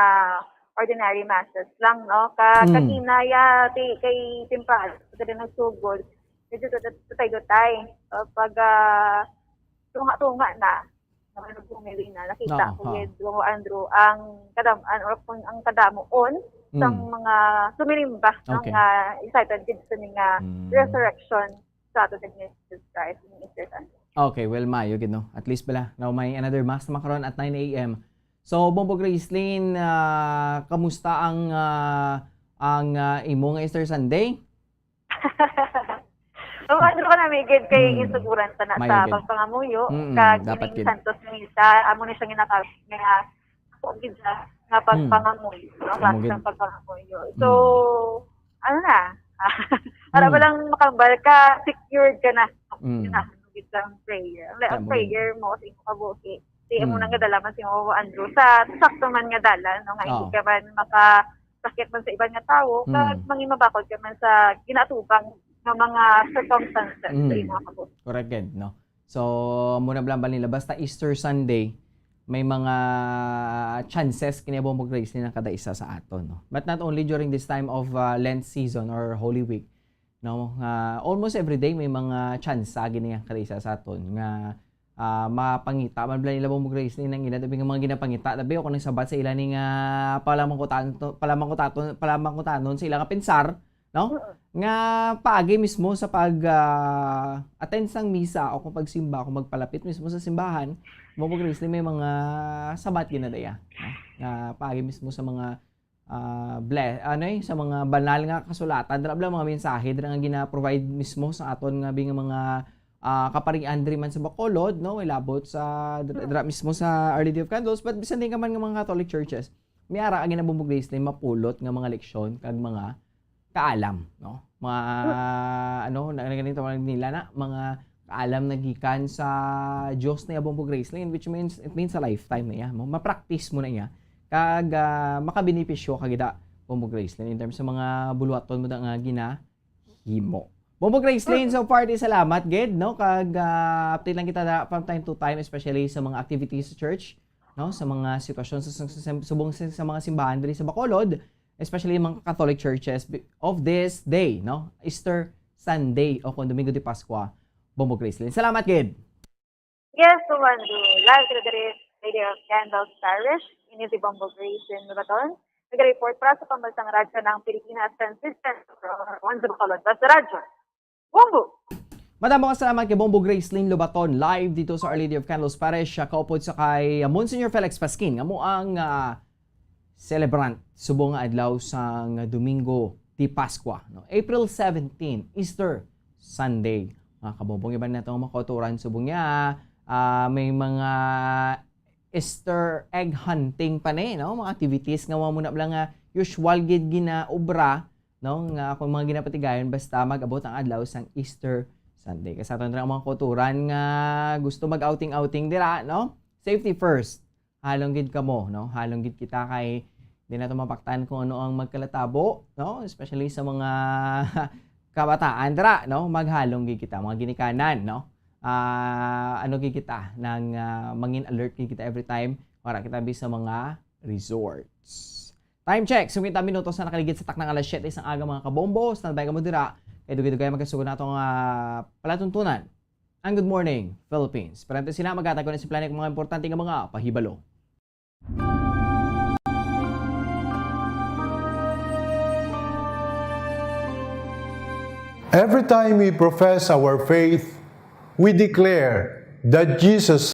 ordinary masses lang, no? Ka-, Mm. kagina, ya, ti-, kay temprano, sa dali nagsugod, medyo dutay-dutay. So, pag, ah, tunga-tunga na, mga nagpumili na, nakita Oo, ko ha. gid, Bombo Andrew, ang kadam-an or kung ang kadamuon sang Mm. mga sumilimba, no, Okay. nga excited gid sa mga Mm. resurrection sa ato ni Jesus Christ, ni Easter Sunday. Okay, well, maayo gid, no? At least bala, now may another mass naman karon at nine a m. So, Bombo Gracelyn, ah, kamusta ang, ah, ang, ah, imo nga Easter Sunday? So, ano ka na, Migid, kay Hmm. insuguran ta na Maayo sa gid. pagpangamuyo, Mm, kag dapat ining gid. Santos Misa, amo ni siya ginatawag nga, ako gid siya, nga Hmm. pagpangamuyo, no? Amo Klase gid. ng pagpangamuyo. So, Hmm. ano na, para Hmm. ba lang makambal ka, secured ka na. Hmm. Ganahan mo gid ang prayer. Ang, ang Tama gid. prayer mo sa imong kabuhi. Di mo Hmm. nang nadala man si Mama Andrew. Sa, sakto man nga dalan, no, nga hindi Oo. ka man makasakit man sa iban nga tawo, Hmm. kag mangin mabakod ka man sa ginaatubang nga mga circumstances sa Hmm. imong kabuhi. Correct gid, no? So, muna lang ba nila, basta Easter Sunday, may mga chances kini Bombo Gracelyn ang kada isa sa aton, no? But not only during this time of, uh, Lent season or Holy Week, no? Nga almost every day may mga chance gini ang kada isa sa aton nga, ah, mapangita man bala nila, Bombo Gracelyn, ang ila tabi nga mga ginapangita, tabi ako nagsabat sa ila ni nga palamangkutaton, palamangkutaton, palamangkutanon sa ila nga pensar, no? Mm. Nga paagi mismo sa pag, ah, attend sang misa o kung pagsimba, kung magpalapit mismo sa simbahan, Bombo Gracelyn, may mga sabat ginadaya, no? Nga paagi mismo sa mga, ah, ble-, ano eh, sa mga banal nga kasulatan, dira bala mga mensahe dira nga gina-provide mismo sa aton nga bi-, nga mga ah, kaparian diri man sa Bacolod, no? Ilabot sa, dra-, dra mismo sa Our Lady of Candles, but bisan din ka man nga mga Catholic churches, may ara ang ginabombo Gracelyn mapulot nga mga leksyon kag mga kaalam, no? Mga, ano, na, na, ganito tawag nila na, mga kaalam na gikan sa Dios na iya, Bombo Gracelyn, which means, it means a lifetime na iya. Mo, ma-practice mo na iya. Kag, ah, makabenepisyo ka gid, Bombo Gracelyn, in terms sa mga buluhaton mo da nga ginahimo. Bombo Gracelyn, so far, di salamat gid, no? Kag, ah, update lang kita da, from time to time, especially sa mga activities sa church, no? Sa mga sitwasyon sa, sa, sa, subong sa, sa mga simbahan diri sa Bacolod, especially mga Catholic churches bi-, of this day, no? Easter Sunday o kung Domingo de Pascua, Bombo Gracelyn. Salamat gid. Yes, Kumandu. Live to the Lady of Candles Parish. Ini si Bombo Gracelyn Lubaton. Nag-report para sa Pambansang Radyo ng Pilipinas, San Francisco, Juan Bacolod, sa Radyo. Bombo! Madamo nga salamat kay Bombo Gracelyn Lubaton, live dito sa Our Lady of Candles Parish, ah, kaupod sa kay, ah, Monsignor Felix Pasquin, nga mo ang, ah, celebrant subong nga adlaw sang Domingo de Pascua, no? April seventeen, Easter Sunday. Mga kabombo, iban na itong mga kauturan subong niya, ah, may mga Easter egg hunting pa ni, no? Mga activities nga wala mo na lang nga usual gid ginaobra, no? Nga akong mga ginapatigayon basta mag-abot ang adlaw sang Easter Sunday. Kay sa aton ra mga kauturan nga gusto mag-outing-outing dira, no? Safety first. Halong gid kamo, no? Halong gid kita kay di nato mapaktan kung ano ang magkalatabo, no? Especially sa mga kabataan dira, no? Maghalong gid kita, mga ginikanan, no? Ah, ano gid kita, nang, ah, mangin alert gid kita every time wala kita bi sa mga resorts. Time check, singkwenta minutos na nakaligid sa taknang alas siyete sang aga, mga kabombo. Standby kamo dira kay dugay-dugay magkasugo nato nga palatuntunan ang Good Morning Philippines. Pero antes sila, maghatag ko na si Planik mga importante nga mga pahibalo. Every time we profess our faith, we declare that Jesus